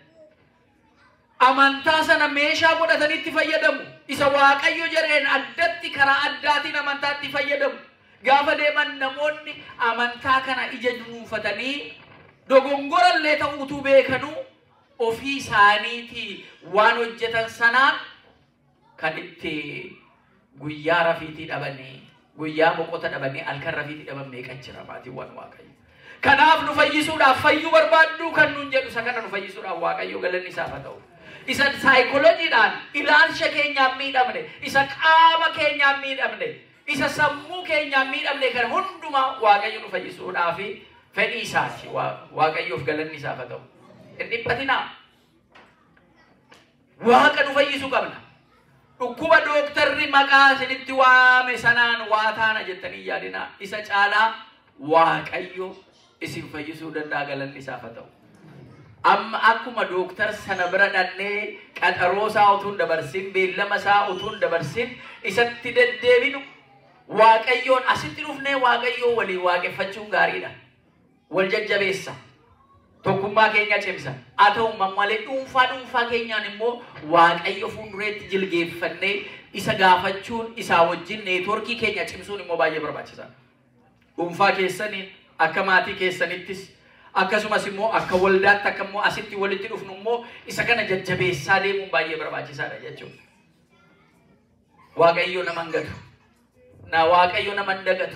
Amantaa sana meeshaa godhatanii itti fayyadamu. Isa Waaqayyo jedheen addatti karaa addaatiin amantaatti fayyadamu. Gaafa deeman namoonni amantaa kana ija dunuunfatanii dogongorallee ta'uutu beekanuu ofii isaaniitii waan hojjetan sanaan kan itti guyyaa rafiitii dhabanii guyyaa boqota dhabanii halkan rafiitii dhaban meeqa jira maatiiwwan Waaqayyo. Kanaaf nu fayyisuudhaaf fayyuu barbaaddu kan nuun jedhu isa kana nu fayyisuudhaaf Waaqayyo galanni isaaf haa ta'u. Isa saayikolojiidhaan ilaalcha keenyaan miidhamne, isa qaama keenyaan miidhamne, isa sammuu keenyaan miidhamne kan hundumaa Waaqayyo nu fayyisuudhaaf fedhii isaati. Waaqayyoof galanni isaaf haa ta'u. Hin dhiphatinaa. Waaqa nu fayyisuu qabna. Dhukkuba dooktarri maqaa isinitti waame sanaan waa taana jettanii yaadinaa. Isa caalaa Waaqayyo isin fayyisuu danda'a, galanni isaaf haa ta'u. Amma akkuma dooktar sana bira dhannee qaxaroo isaa utuu hin dabarsin, beellama isaa utuu hin dabarsin isatti deddeebinu, Waaqayyoon asitti dhufnee Waaqayyoo waliin waaqeffachuun gaariidha. Wal jajjabeessa. Tokkummaa keenya cimsa. Haa ta'u malee dhuunfaa dhuunfaa keenyaan immoo Waaqayyo fuuldureetti jilgeeffannee isa gaafachuun, isaa wajjin neetworkii keenya cimsuun immoo baay'ee barbaachisaadha. Dhuunfaa keessaniin, akka maatii keessanittis, akkasumas immoo akka waldaatti, akka immoo asitti walitti dhufnu immoo isa kana jajjabeessaa deemuun baay'ee barbaachisaadha jechuudha. Waaqayyo nama hin gatu. Na Waaqayyo nama hin dagatu.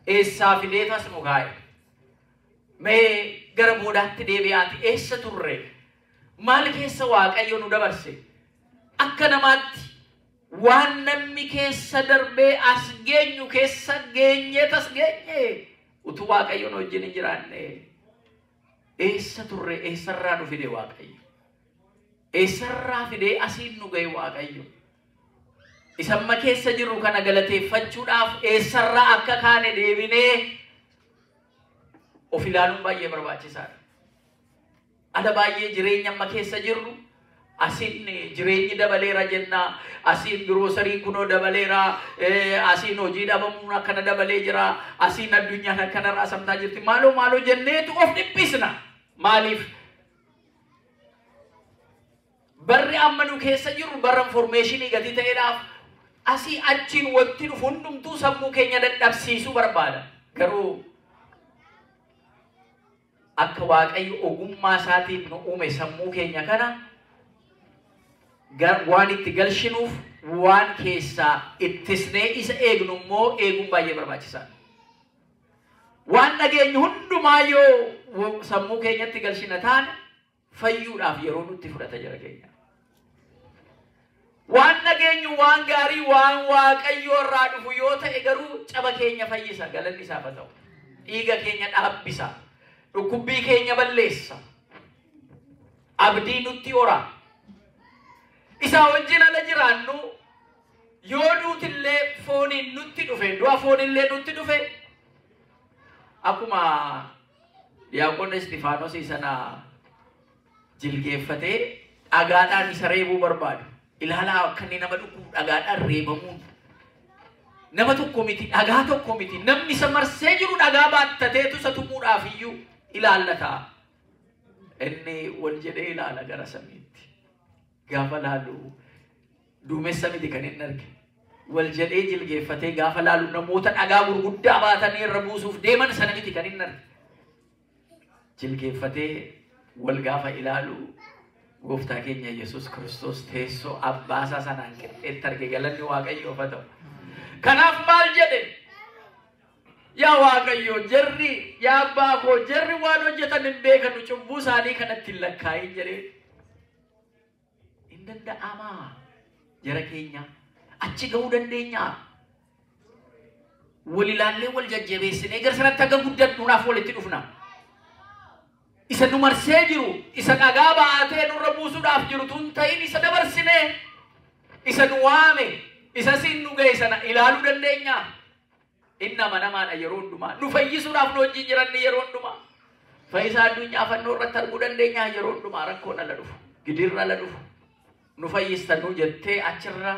Eessaa fideetas nu kaa'e? Mee gara boodaatti deebi'aati, eessa turre? Maal keessa Waaqayyo nu dabarse? Akka namaatti waan namni keessa darbee as geenyu keessa geenyee tas geenye, utuu Waaqayyo nu wajjin hin jiraanne eessa turre? Eessarraa nu fide Waaqayyo? Eessarraa fidee asiin nu ga'e Waaqayyo? Isa amma keessa jirru kana galateeffachuudhaaf eessarraa akka kaane deebinee of ilaaluun baay'ee barbaachisaadha. Ala baay'ee jireenya amma keessa jirru, asiin jireenyi dabaleera jenna, asiin giroosariin kunoo dabaleera, asiin hojii dhabamuun akkana dabalee jira, asiin addunyaan akkana raasamtaa jirti, maaloo maaloo jenneetu of dhiphisna. Maaliif? Barri amma nu keessa jirru barra informeeshinii gatii ta'eedhaaf asii achiin wanti dhufu hundumtuu sammuu keenya dadhabsiisuu barbaada. Garuu akka Waaqayyo ogummaa isaatiin nu uume sammuu keenya kana waan itti galchinuuf, waan keessaa ittisnee isa eegnu immoo eeguun baay'ee barbaachisaadha. Waan dhageenyu hundumaa yoo sammuu keenyatti galchina taane fayyuudhaaf yeroo nutti fudhata jira keenya. Waan dhageenyu waan gaarii, waan Waaqayyoo irraa dhufu yoo ta'e garuu caba keenya fayyisa, galanni isaaf haa ta'u. Dhiiga keenya dhaabbisa. Dhukkubbii keenya balleessa. Abdii nutti hora. Isaa wajjin ala jiraannu yoo duutillee fooniin nutti dhufe, du'a foonillee nutti dhufe, akkuma Diyaaqoon Istifaanos sana jilgeeffatee dhagaadhaan isa reebuu barbaadu. Ilaalaa akka inni nama dhukkubu, dhagaadhaan reebamuun. Nama tokko miti, dhagaa tokko miti, namni isa marsee jiru dhagaa baattateetu isa tumuudhaaf iyyuu ilaallata. Inni wal jedhee ilaala gara samiitti. Gaafa laalu duumessa miti kan inni arge. Wal jedhee jilgeeffatee gaafa laalu namoota dhagaa gurguddaa baatanii irra buusuuf deeman sana miti kan inni arge. Jilgeeffatee wal gaafa ilaalu Gooftaa keenya Yesuus Kiristoos teessoo abbaasaa sanaan qixxeetti arge, galanni Waaqayyoof haa ta'u. Kanaaf maal jedhe? Yaa Waaqayyo, jarri, yaa abbaa koo, jarri waan hojjetan hin beekanu, cubbuu isaanii kanatti hin lakkaa'in jedhee. Hin danda'amaa jara keenya, achi ga'uu dandeenyaa? Wal ilaallee wal jajjabeessinee gara sanatti akka guddadhuudhaaf walitti dhufna. Isa nu marsee jiru, isa dhagaa baatee nurra buusuudhaaf jiru tun ta'in, isa dabarsinee isa nu waame, isa siin nu ga'e sana ilaaluu dandeenya. Inni amanamaadha yeroo hundumaa. Nu fayyisuudhaaf nu wajjin jiranni yeroo hundumaa. Fayyisaa addunyaa fannoo irratti arguu dandeenya yeroo hundumaa. Rakkoon ala dhufu, gidirra ala dhufu. Nu fayyista nu jettee achirra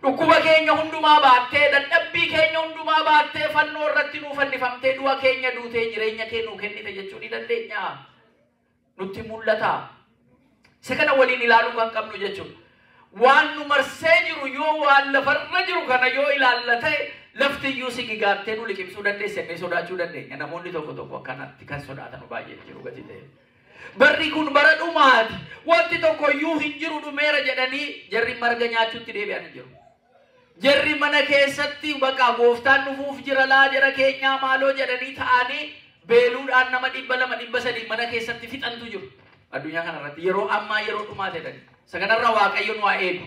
dhukkuba keenya hundumaa baattee, dadhabbii keenya hundumaa baattee, fannoo irratti nuu fannifamtee, du'a keenya duutee, jireenya kee nuu kennite jechuu ni dandeenya. Nutti mul'ata. Isa kana waliin ilaaluu kan qabnu jechuudha. Waan nu marsee jiru yoo, waan lafarra jiru kana yoo ilaalla ta'e, lafti iyyuu si gigaattee nu liqimsuu dandeesse jennee sodaachuu dandeenya. Namoonni tokko tokko akkanatti kan sodaatan baay'ee jiru gati ta'e. Barri kun bara dhumaati. Wanti tokko iyyuu hin jiru, dhumeera jedhanii jarri marga nyaachuutti deebi'an hin jiru. Jarri mana keessatti baqa gooftaan dhufuuf jira laa jara keenyaa maaloo jedhanii ta'anii beeluudhaan nama 200, 300 mana keessatti fixantu jiru. Addunyaa kanarratti yeroo ammaa yeroo dhumaa jedhan. Isa kanarraa Waaqayyo nu haa eegu.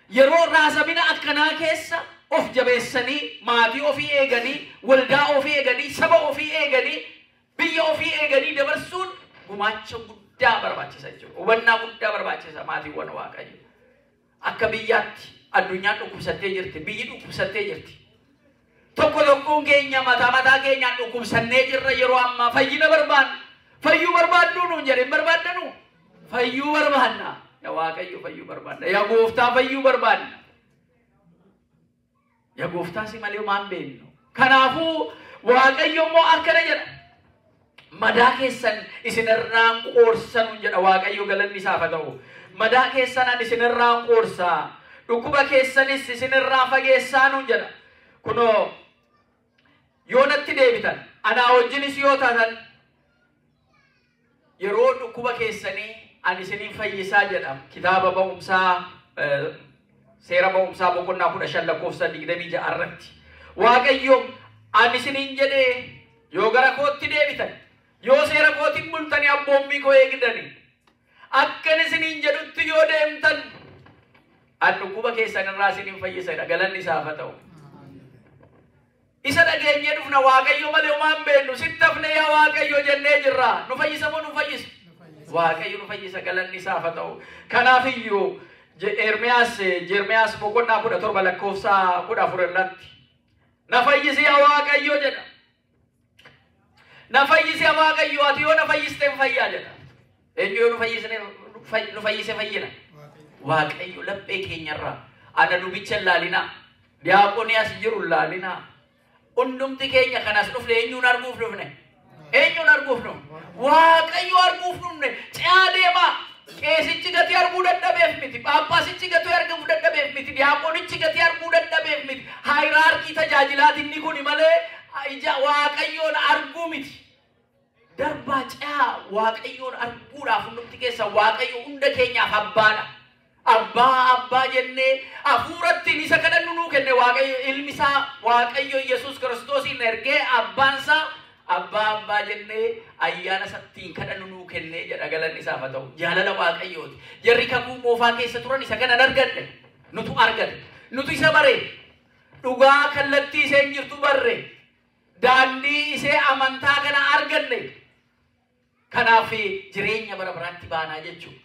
Yeroo raasamina akkanaa keessa of jabeessanii, maatii ofii eeganii, waldaa ofii eeganii, saba ofii eeganii, biyya ofii eeganii dabarsuun gumaacha guddaa barbaachisa jechuudha. Hubannaa guddaa barbaachisa maatiiwwan Waaqayyo. Akka biyyaatti addunyaan dhukkubsattee jirti, biyyi dhukkubsattee jirti. Tokko tokkoon keenya mataa mataa keenyaan dhukkubsannee jirra yeroo ammaa fayyina barbaanna. Fayyuu barbaaddu nuun jedhee barbaaddanu. Fayyuu barbaanna. Yaa Waaqayyo fayyuu barbaanna. Yaa Gooftaa fayyuu barbaanna. Yaa Gooftaa si malee maan beeknu. Kanaafuu Waaqayyo immoo akkana jedha. Madaa keessan isinirraan qoorsa nuun jedha Waaqayyo galanni isaaf haa ta'u. Madaa keessan ani isinirraan qoorsa. Dhukkuba keessanis isinirraa fageessaa nuun jedha. Kunoo yoo natti deebitan anaa wajjinis yoo taatan yeroo dhukkuba keessanii ani isiniin fayyisaa jedha. Kitaaba ba'umsaa seera ba'umsaa boqonnaa 15 lakkoofsa 26 irratti. Waaqayyo ani isiniin jedhee yoo gara kootti deebitan yoo seera kootiin bultanii abboommii koo eegdanii akkan isiniin jedhutti yoo deemtan ani dhukkuba keessan irraa isiniin fayyisadha. Galanni isaaf haa ta'u. Isa dhageenyee dhufna Waaqayyo malee homaa hin beeknu. Sitti hafne yaa Waaqayyo jennee jirra. Nu fayyisa moo nu fayyisa? Waaqayyo nu fayyisa galanni isaaf haa ta'u. Kanaafiyyuu Jeremiyaas boqonnaa 17 lakkoofsa 14 irratti na fayyisi yaa Waaqayyo jedha. Na fayyisi yaa Waaqayyo ati yoo na fayyiste hin fayyaa jedha. Eenyu yoo nu fayyisne nu fayyise fayyina? Waaqayyo laphee keenyarraa ana lubicha hin laalinaa. Diyaaqonii as jiru hin laalinaa. Hundumti keenya kanas dhufne eenyuun arguuf dhufne? Eenyuun arguuf dhufne? Waaqayyo arguuf dhufne. Ce'aa deemaa. Qeesichi gatii arguu dadhabeef miti. Phaaphaasichi gatii arguu dadhabeef miti. Diyaaqonichi gatii arguu dadhabeef miti. Haayiraarkii tajaajilaati inni kuni malee ija Waaqayyoon arguu miti. Darbaa ce'aa Waaqayyoon arguudhaaf hundumti keessa Waaqayyo hunda keenyaaf abbaadha. Abbaa abbaa jennee hafuurattiin isa kadhannu nuu kenne Waaqayyo ilmi isaa Waaqayyo Yesuus Kiristoosiin ergee abbaan isaa abbaa abbaa jennee ayyaana isattiin kadhannu nuu kennee jedha galanni isaaf haa ta'u. Jaalala Waaqayyooti. Jarri kakuu moofaa keessa turan isa kana hin arganne. Nutu argate. Nutu isa bare. Dhugaa kallattii isheen jirtu barre. Daandii ishee amantaa kana arganne. Kanaaf jireenya bara baraatti baanaa jechuudha.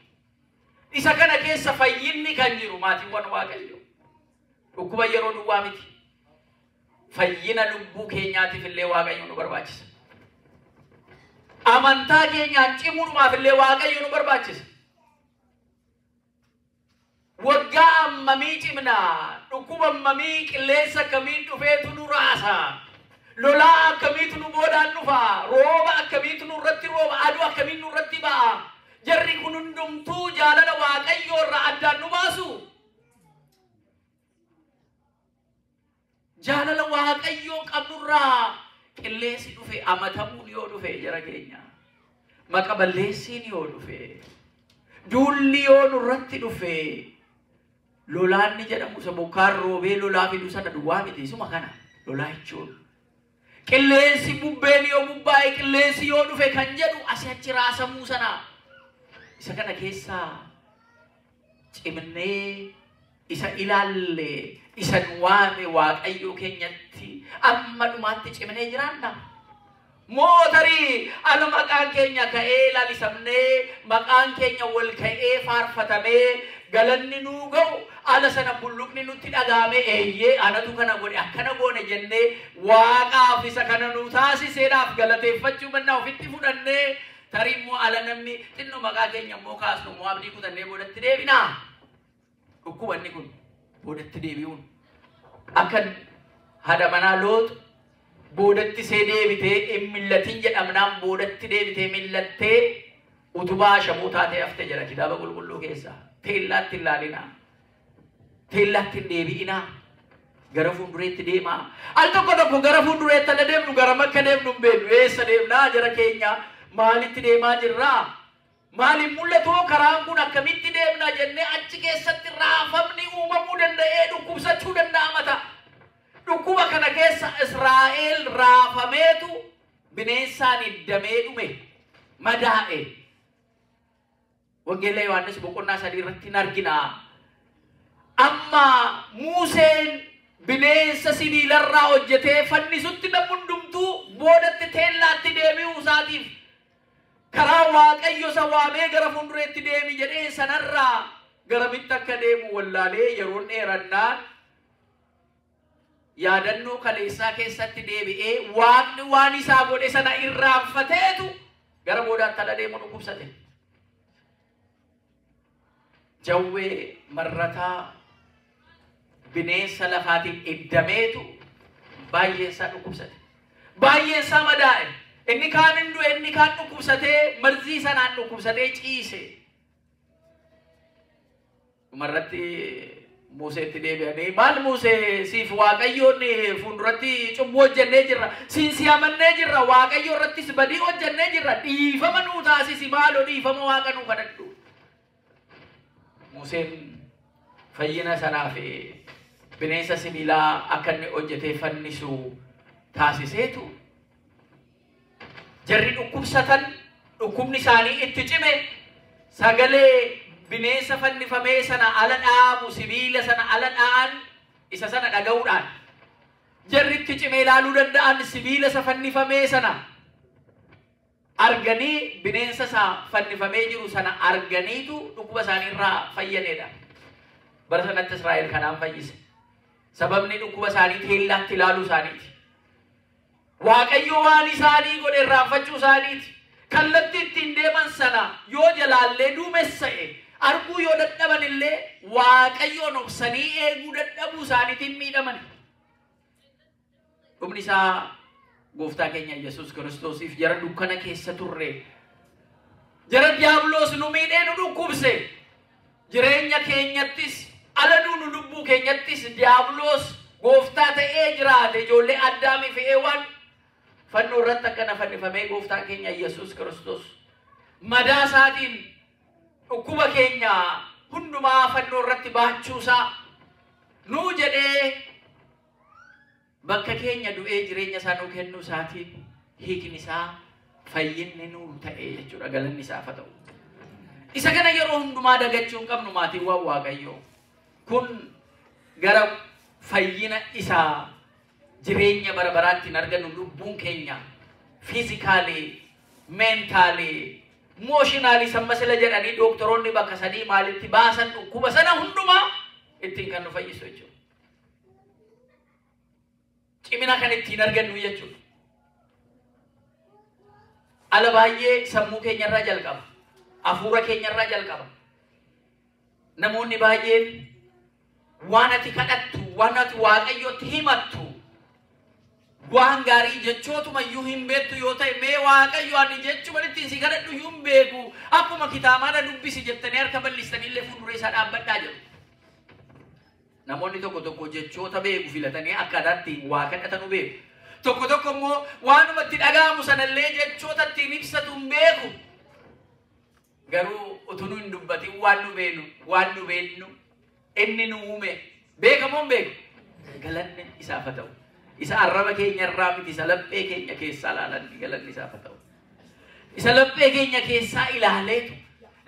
Isa kana keessa fayyinni kan jiru maatiiwwan Waaqayyo. Dhukkuba yeroo duwwaa miti. Fayyina lubbuu keenyaatiif illee Waaqayyo nu barbaachisa. Amantaa keenyaan cimuudhumaaf illee Waaqayyo nu barbaachisa. Waggaa ammamii cimnaa, dhukkuba ammamii qilleensa akkamiin dhufeetu nu raasa. Lolaa akkamiitu nu boodaan dhufa, rooba akkamiitu nurratti rooba, aduu akkamiin nurratti ba'a. Jarri kun hundumtuu jaalala Waaqayyoo irraa addaan nu baasu. Jaalala Waaqayyoo qabnurraa qilleensi dhufe amatamuun yoo dhufe jara keenya. Maqa balleessiin yoo dhufe, duulli yoo nurratti dhufe, lolaanni jedhamu isa bokkaan roobee lolaa fidu sana duwwaa miti isuma kana lolaa jechuun. Qilleensi bubbeen yoo bubbaa'e qilleensi yoo dhufe kan jedhu asii achi raasamuu sana. Isa kana keessaa cimnee isa ilaalle isa nu waame Waaqayyo keenyatti amma dhumaatti cimnee jiraanna. Mootarii ala maqaan keenya ka'ee lalisamnee maqaan keenya wal ka'ee faarfatamee galanni nuu ga'u ala sana bulluqni nutti dhaga'ame eeyyee anatu kana godhe akkana goone jennee Waaqaaf isa kana nu taasiseedhaaf galateeffachuu mannaa ofitti fudhannee tarii immoo ala namni xinnoo maqaa keenya immoo kaasnu immoo abdii kutannee boodatti deebinaa. Dhukkubanni kun boodatti deebi'uun akka haadha manaa Loox boodatti see deebitee hin millatin jedhamnaan boodatti deebitee millattee utubaa ashaboo taatee hafte jedha kitaaba qulqulluu keessaa. Teellaatti hin laalinaa. Teellaatti hin deebi'inaa. Gara fuuldureetti deemaa. Al tokko tokko gara fuuldureetti ala deemnu gara makka deemnu hin beeknu. Eessa deemnaa jara keenya? Maalitti deemaa jirraa? Maaliin mul'atu karaan kun akkamitti deemna jennee achi keessatti raafamni uumamuu danda'ee dhukkubsachuu danda'ama ta'a. Dhukkuba kana keessa Israa'el raafameetu bineensaan hiddamee dhume madaa'e. Wangeela Yohaannis boqonnaa 3 irratti hin argina. Amma Museen bineensa sibiilarraa hojjetee fannisutti namni hundumtuu boodatti teellaatti deebi'uu isaatiif karaa Waaqayyo isa waamee gara fuuldureetti deemi jedhee sanarraa garamitti akka deemu wallaalee yeroon dheerannaan yaadannoo kaleessaa keessatti deebi'ee Waaqni waan isaa godhe sana irraanfateetu gara boodaatti ala deemu dhukkubsate. Jawwee marrataa bineensa lafaatiin iddameetu baay'een isaa dhukkubsate. Baay'een isaa madaa'e. Inni kaan hin du'e, inni kaan dhukkubsatee marzii sanaan dhukkubsatee ciise. Dhumarratti Museetti deebi'anii maal Musee siif Waaqayyoon fuulduratti cubbuu hojjennee jirra, siin si amannee jirra, Waaqayyo irrattis badii hojjennee jirra, dhiifama nuu taasisi maaloo dhiifama Waaqa nuu kadhadhu. Museen fayyina sanaaf bineensa sibiilaa akka inni hojjetee fannisu taasiseetu jarri dhukkubsatan dhukkubni isaanii itti cime sagalee bineensa fannifamee sana ala dhaamu sibiila sana ala dha'an isa sana dhaga'uudhaan jarri itti cime ilaaluu danda'an sibiila isa fannifamee sana arganii bineensa isaa fannifamee jiru sana arganiitu dhukkuba isaanii irraa fayyanedha. Bara sanatti Israa'el kanaan fayyise. Sababni dhukkuba isaanii teellaatti ilaaluu isaaniiti. Waaqayyo waan isaanii godhe irraanfachuu isaaniiti. Kallattii ittiin deeman sana yoo jalaallee duumessa'e arguu yoo dadhaban illee Waaqayyoon obsanii eeguu dadhabuu isaaniitiin miidhaman. Dhumni isaa gooftaa keenya Yesuus Kiristoosiif jara dukkana keessa turre, jara diiyaabiloos nu miidhee nu dhukkubse, jireenya keenyattis ala nu lubbuu keenyattis diiyaabiloos gooftaa ta'ee jiraate ijoollee Addaamii fi Heewwan fannoo irratti akkana fannifamee gooftaa keenya Yesuus Kiristoos madaa isaatiin dhukkuba keenya hundumaa fannoo irratti baachuusaa nuu jedhee bakka keenya du'ee jireenya isaa nuu kennuu isaatiin hiikni isaa fayyinni nuu ta'e jechuudha. Galanni isaaf haa ta'u. Isa kana yeroo hundumaa dagachuu hin qabnu maatiiwwan Waaqayyoo. Kun gara fayyina isaa jireenya bara baraatti hin argannu lubbuun keenya physically, mentally, emotionally samma sila jedhanii dooktoroonni bakka sadii maalitti baasan dhukkuba sana hundumaa ittiin kan nu fayyisu jechuudha. Cimina kan ittiin argannu jechuudha. Ala baay'ee sammuu keenyarraa jalqaba. Hafuura keenyarraa jalqaba. Namoonni baay'een waan ati kadhattu, waan ati Waaqayyotti himattu, waan gaarii jechootuma iyyuu hin beektu yoo ta'e mee Waaqayyo ani jechuma ittiin si kadhadhu iyyuu hin beeku akkuma kitaabaa dubbisi jettanii harka bal'istanii illee fuuldura isaa dhaabbadhaa jedhu. Namoonni tokko tokko jechoota beeku filatanii akkaataa ittiin waa kadhatanu beeku. Tokko tokko immoo waanuma itti dhaga'amu sanallee jechoota ittiin ibsatu hin beeku. Garuu utuu nu hin dubbatin waan nu beenu, waan nu beennu inni nu uume beekamoo hin beeku. Galanni isaaf haa ta'u. Isa arraba keenya irraa miti, isa laphee keenya keessaa ilaalanni galanni isaaf haa ta'u. Isa laphee keenya keessaa ilaaleetu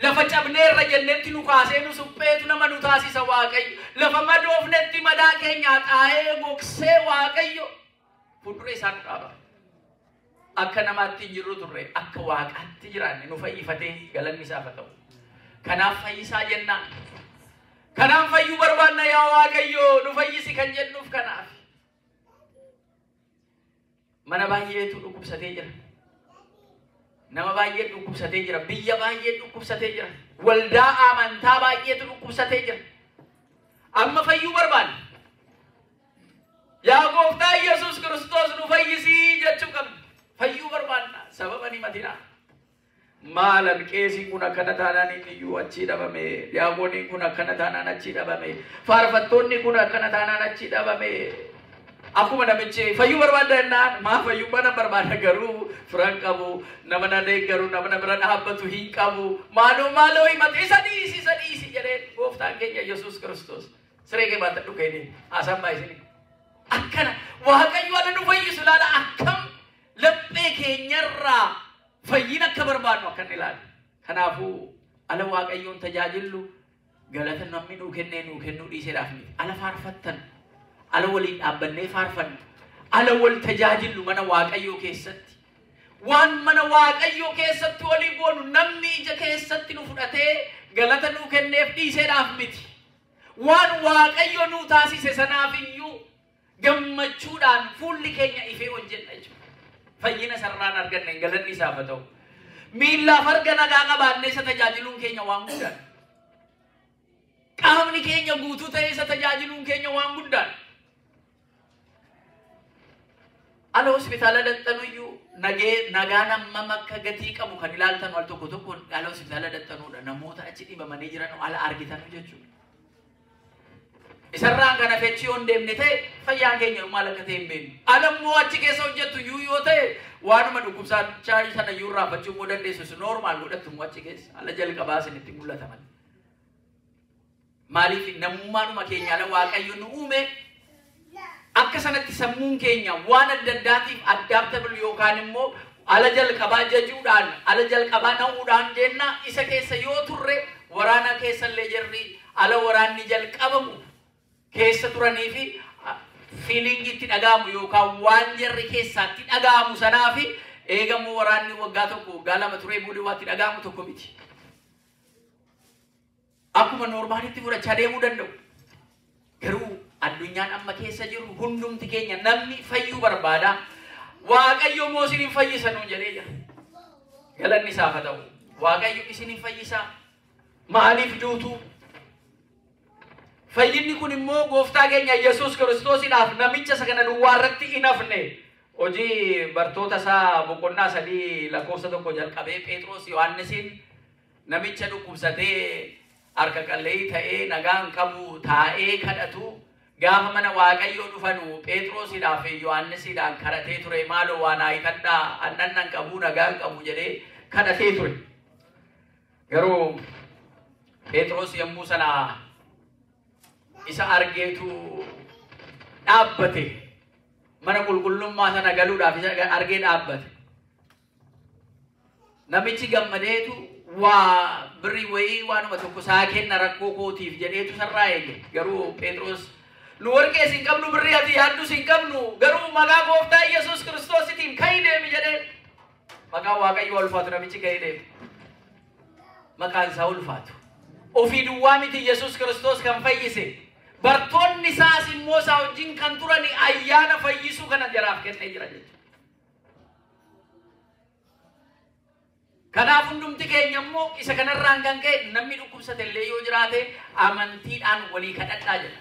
lafa cabneerra jennetti nu kaasee nu supheetu nama nu taasisa Waaqayyo. Lafa madoofnetti madaa keenya xaa'ee gogsee Waaqayyo fuuldura isaa nu dhaaba. Akka namaatti hin jirru turre akka Waaqaatti jiraanne nu fayyifatee galanni isaaf haa ta'u. Kanaaf fayyisaa jennaan. Kanaaf fayyuu barbaanna yaa Waaqayyo nu fayyisi kan jennuuf kanaaf. Mana baay'eetu dhukkubsatee jira. Nama baay'ee dhukkubsatee jira. Biyya baay'ee dhukkubsatee jira. Waldaa amantaa baay'eetu dhukkubsatee jira. Amma fayyuu barbaanna. Yaa gooftaa Yesuus Kiristoos nu fayyisii jechuu qabna. Fayyuu barbaanna. Sababa ni matina. Maalan qeesiin kun akkana taanaan inni iyyuu achii dhabame. Diyaaqooniin kun akkana taanaan achii dhabame. Faarfattoonni kun akkana taanaan achii dhabame. Akkuma namichi fayyuu barbaadda jennaan maa fayyuu mana barbaada garuu firan qabu, nama na deeggaru, nama na bira dhaabbatu hin qabu. Maaloo maaloo himate isa dhiisi isa dhiisi jedheen gooftaan keenya Yesuus Kiristoos. Siree kee baatadhu ka'ee haasaan baay'isanii. Akkana Waaqayyo ala nu fayyisu ilaala akkam laphee keenyarraa fayyina akka barbaadnu akka inni ilaalu. Kanaafuu Ala Waaqayyoon tajaajillu galata namni nuu kennee nuu kennuu dhiiseedhaaf miti. Ala faarfattan, ala waliin dhaabbannee faarfannu, ala wal tajaajillu mana Waaqayyoo keessatti. Waan mana Waaqayyoo keessatti walii goonu namni ija keessatti nu fudhatee galata nuu kenneef dhiiseedhaaf miti. Waan Waaqayyo nuu taasise sanaaf iyyuu gammachuudhaan fuulli keenya ifee hojjenna jechuudha. Fayyina sararaan arganne galanni isaaf haa ta'u. Miillaaf harka nagaa qabaannee isa tajaajiluun keenya waan guddaadha. Qaamni keenya guutuu ta'ee isa tajaajiluun keenya waan guddaadha. Ala hospitaala dadhanuyyuu nagaan hammam akka gatii qabu kan ilaaltan al tokko tokko ala hospitaala dadhanuudha. Namoota achi dhibamanii jiran ala argitanu jechuudha. Isarraan kana fechi yoo hin deemne ta'e fayyaan keenya maal akka ta'e hin beeknu. Ala immoo achi keessa hojjettu iyyuu yoo ta'e waanuma dhukkubsachaa sana iyyuu irraanfachuu immoo dandeessu si normaal godhattu immoo achi keessa ala jalqabaa isinitti mul'ata malee. Maaliif namummaadhuma keenya ala Waaqayyo nu uume akka sanatti sammuun keenya waan adda addaatiif adaptable yookaan immoo ala jalqabaa jajuudhaan ala jalqabaa na'uudhaan jenna isa keessa yoo turre waraana keessa illee jirri ala waraanni jalqabamu keessa turanii fi fiilingii itti dhaga'amu yookaan waan jarri keessaatti dhaga'amu sanaa fi eegamuu waraanni waggaa tokko waggaa lama turee booda waa itti dhaga'amu tokko miti. Akkuma noormaalitti fudhachaa deemuu danda'u. Garuu addunyaan amma keessa jiru hundumti keenya namni fayyuu barbaada. Waaqayyo immoo isin hin fayyisa nuun jedhee jira. Galanni isaaf haa ta'u. Waaqayyo isin hin fayyisa. Maaliif duutu? Fayyinni kun immoo gooftaa keenya Yesuus Kiristoosiidhaaf namicha isa kana duwwaa irratti hin hafne. Hojii bartoota isaa boqonnaa 3 lakkoofsa 1 jalqabee Phexros Yohaannisiin namicha dhukkubsatee harka qalleeyyii ta'ee nagaan qabu taa'ee kadhatu gaafa mana Waaqayyoo dhufanu Phexrosiidhaaf Yohaannisiidhaan kadhatee ture. Maaloo waan haayitadhaa annan qabu nagaan qabu jedhee kadhatee ture. Garuu Phexros yommuu sana isa argeetu dhaabbate. Mana qulqullummaa sana galuudhaaf isa argee dhaabbate. Namichi gammadeetu waa birrii wayii waanuma tokko isaa kenna rakkoo kootiif jedheetu sarraa eege. Garuu Phexros nu warqees hin qabnu birrii ati yaaddus hin qabnu garuu maqaa gooftaa Yesuus Kiristoositiin ka'ii deemi jedhee. Maqaan Waaqayyoo ulfaatu namichi ka'ii deemi. Maqaan isaa ulfaatu. Ofii duwwaa miti Yesuus Kiristoos kan fayyise. Bartoonni isaas immoo isaa wajjin kan turan ayyaana fayyisuu kana jaraaf kennee jira jechuudha. Kanaaf hundumti keenya immoo isa kanarraan kan ka'e namni dhukkubsate illee yoo jiraate amantiidhaan walii kadhadhaa jedha.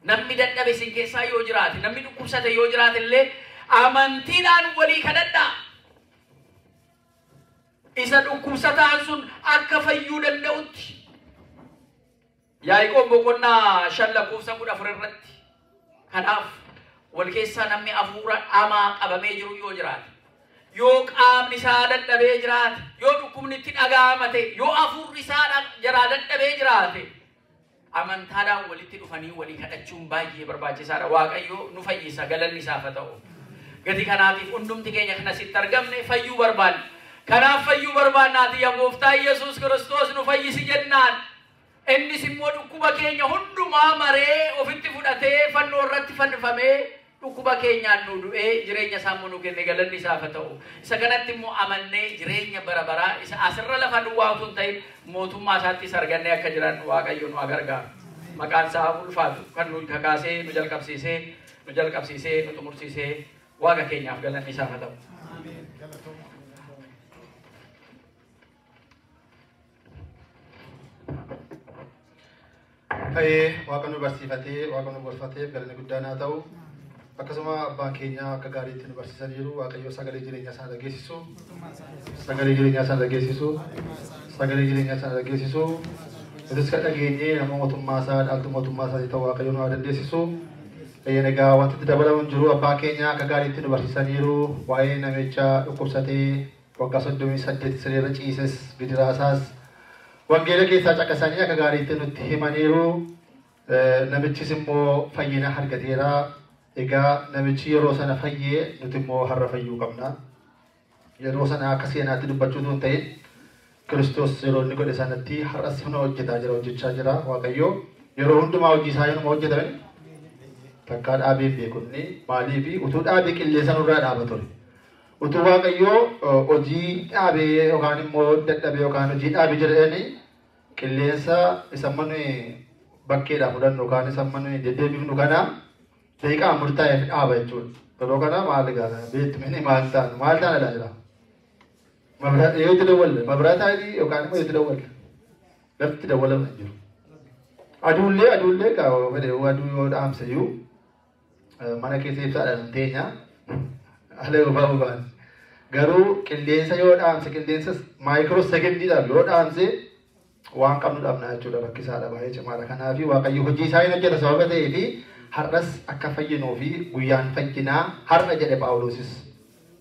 Namni dadhabe isin keessaa yoo jiraate, namni dhukkubsate yoo jiraate illee amantiidhaan walii kadhadhaa. Isa dhukkubsataan sun akka fayyuu danda'utti. Yaaqoob boqonnaa 5 lakkoofsa 14 irratti. Kanaaf wal keessaa namni hafuura hamaa qabamee jiru yoo jiraate, yoo qaamni isaa dadhabee jiraate, yoo dhukkubni itti dhaga'amate, yoo hafuurri isaa jaraa dadhabee jiraate, amantaadhaan walitti dhufanii walii kadhachuun baay'ee barbaachisaadha. Waaqayyo nu fayyisa, galanni isaaf haa ta'u. Gati kanaatiif hundumti keenya kan asitti argamne fayyuu barbaanna. Kanaaf fayyuu barbaannaati yaa gooftaa Yesuus Kiristoos nu fayyisi jennaan. Innis immoo dhukkuba keenya hundumaa maree ofitti fudhatee fannoo irratti fannifamee dhukkuba keenyaan nu du'ee jireenya isaa immoo nu kenne, galanni isaaf haa ta'u. Isa kanatti immoo amannee jireenya bara baraa isa asirra lafa duwwaa utuu hin ta'in mootummaa isaattis argannee akka jiraannu Waaqayyo nu haa gargaaru. Maqaan isaa ulfaatu kan nu kakaasee nu jalqabsiisee nu jalqabsiisee nu xumursiisee Waaqa keenyaaf galanni isaaf haa ta'u.
Ta'ee Waaqa nu barsiifatee Waaqa nu gorfatee galanni guddaan haa ta'u. Akkasuma abbaan keenya akka gaariitti nu barsiisaniiru. Waaqayyo sagalee jireenyaa isaan dhageessisu. Sagalee jireenyaa isaan dhageessisu. Sagalee jireenyaa isaan dhageessisu. Nutis kan dhageenye nama mootummaa isaa dhaaltu mootummaa isaa ta'u Waaqayyo nu haa dandeessisu. Egaa wanti itti dabalamu hin jiru. Abbaan keenya akka gaariitti nu barsiisaniiru. Waa'ee namicha dhukkubsatee waggaa 38 sireerra ciises gidiraasaas wangeela keessaa caqasanii akka gaariitti nutti himaniiru. Namichis immoo fayyina argateera. Egaa namichi yeroo sana fayyee nuti immoo har'a fayyuu qabna. Yeroo sana akka seenaatti dubbachuu hin ta'in Kiristoos yeroo inni godhe sanatti har'as huna hojjetaa jira, hojjechaa jira Waaqayyo. Yeroo hundumaa hojii isaa yooma hojjetame takkaa dhaabee hin beekunni maaliifi utuu dhaabee qilleensa nurraa dhaaba ture. Utuu Waaqayyo hojii dhaabee yookaan immoo dadhabee yookaan hojii dhaabee jedhanii qilleensa isa amma bakkeedhaa fudhannu yookaan isa amma deddeebifnu kana daqiiqaa murtaa'eef dhaaba jechuudha. Yeroo kana maal egaa beektu maal ta'an maal ta'an dha jira. Yoo itti dawwalle mabraata yookaan immoo itti dawwalle lafti dawwalama hin jiru. Aduullee aduullee fedhe aduu yoo dhaamse iyyuu mana keessa ibsaadhaan hin teenya ala yoo ba'u ba'an. Garuu qilleensa yoo dhaamse qilleensa maayikiroo sekendiidhaaf yoo dhaamse waan qabnu dhabna jechuudha rakkisaadha baay'ee cimaadha. Kanaaf Waaqayyo hojii isaa hin hojjeta sababa ta'eefi har'as akka fayyinuu fi guyyaan fayyinaa har'a jedhe Phaawulosis.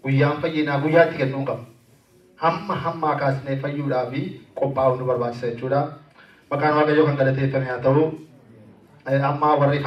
Guyyaan fayyinaa guyyaatti kennuu hin qabnu. Hamma hammaa kaasnee fayyuudhaa fi qophaa'uu nu barbaachisa jechuudha. Maqaan Waaqayyoo kan galateeffame haa ta'u. Amma warri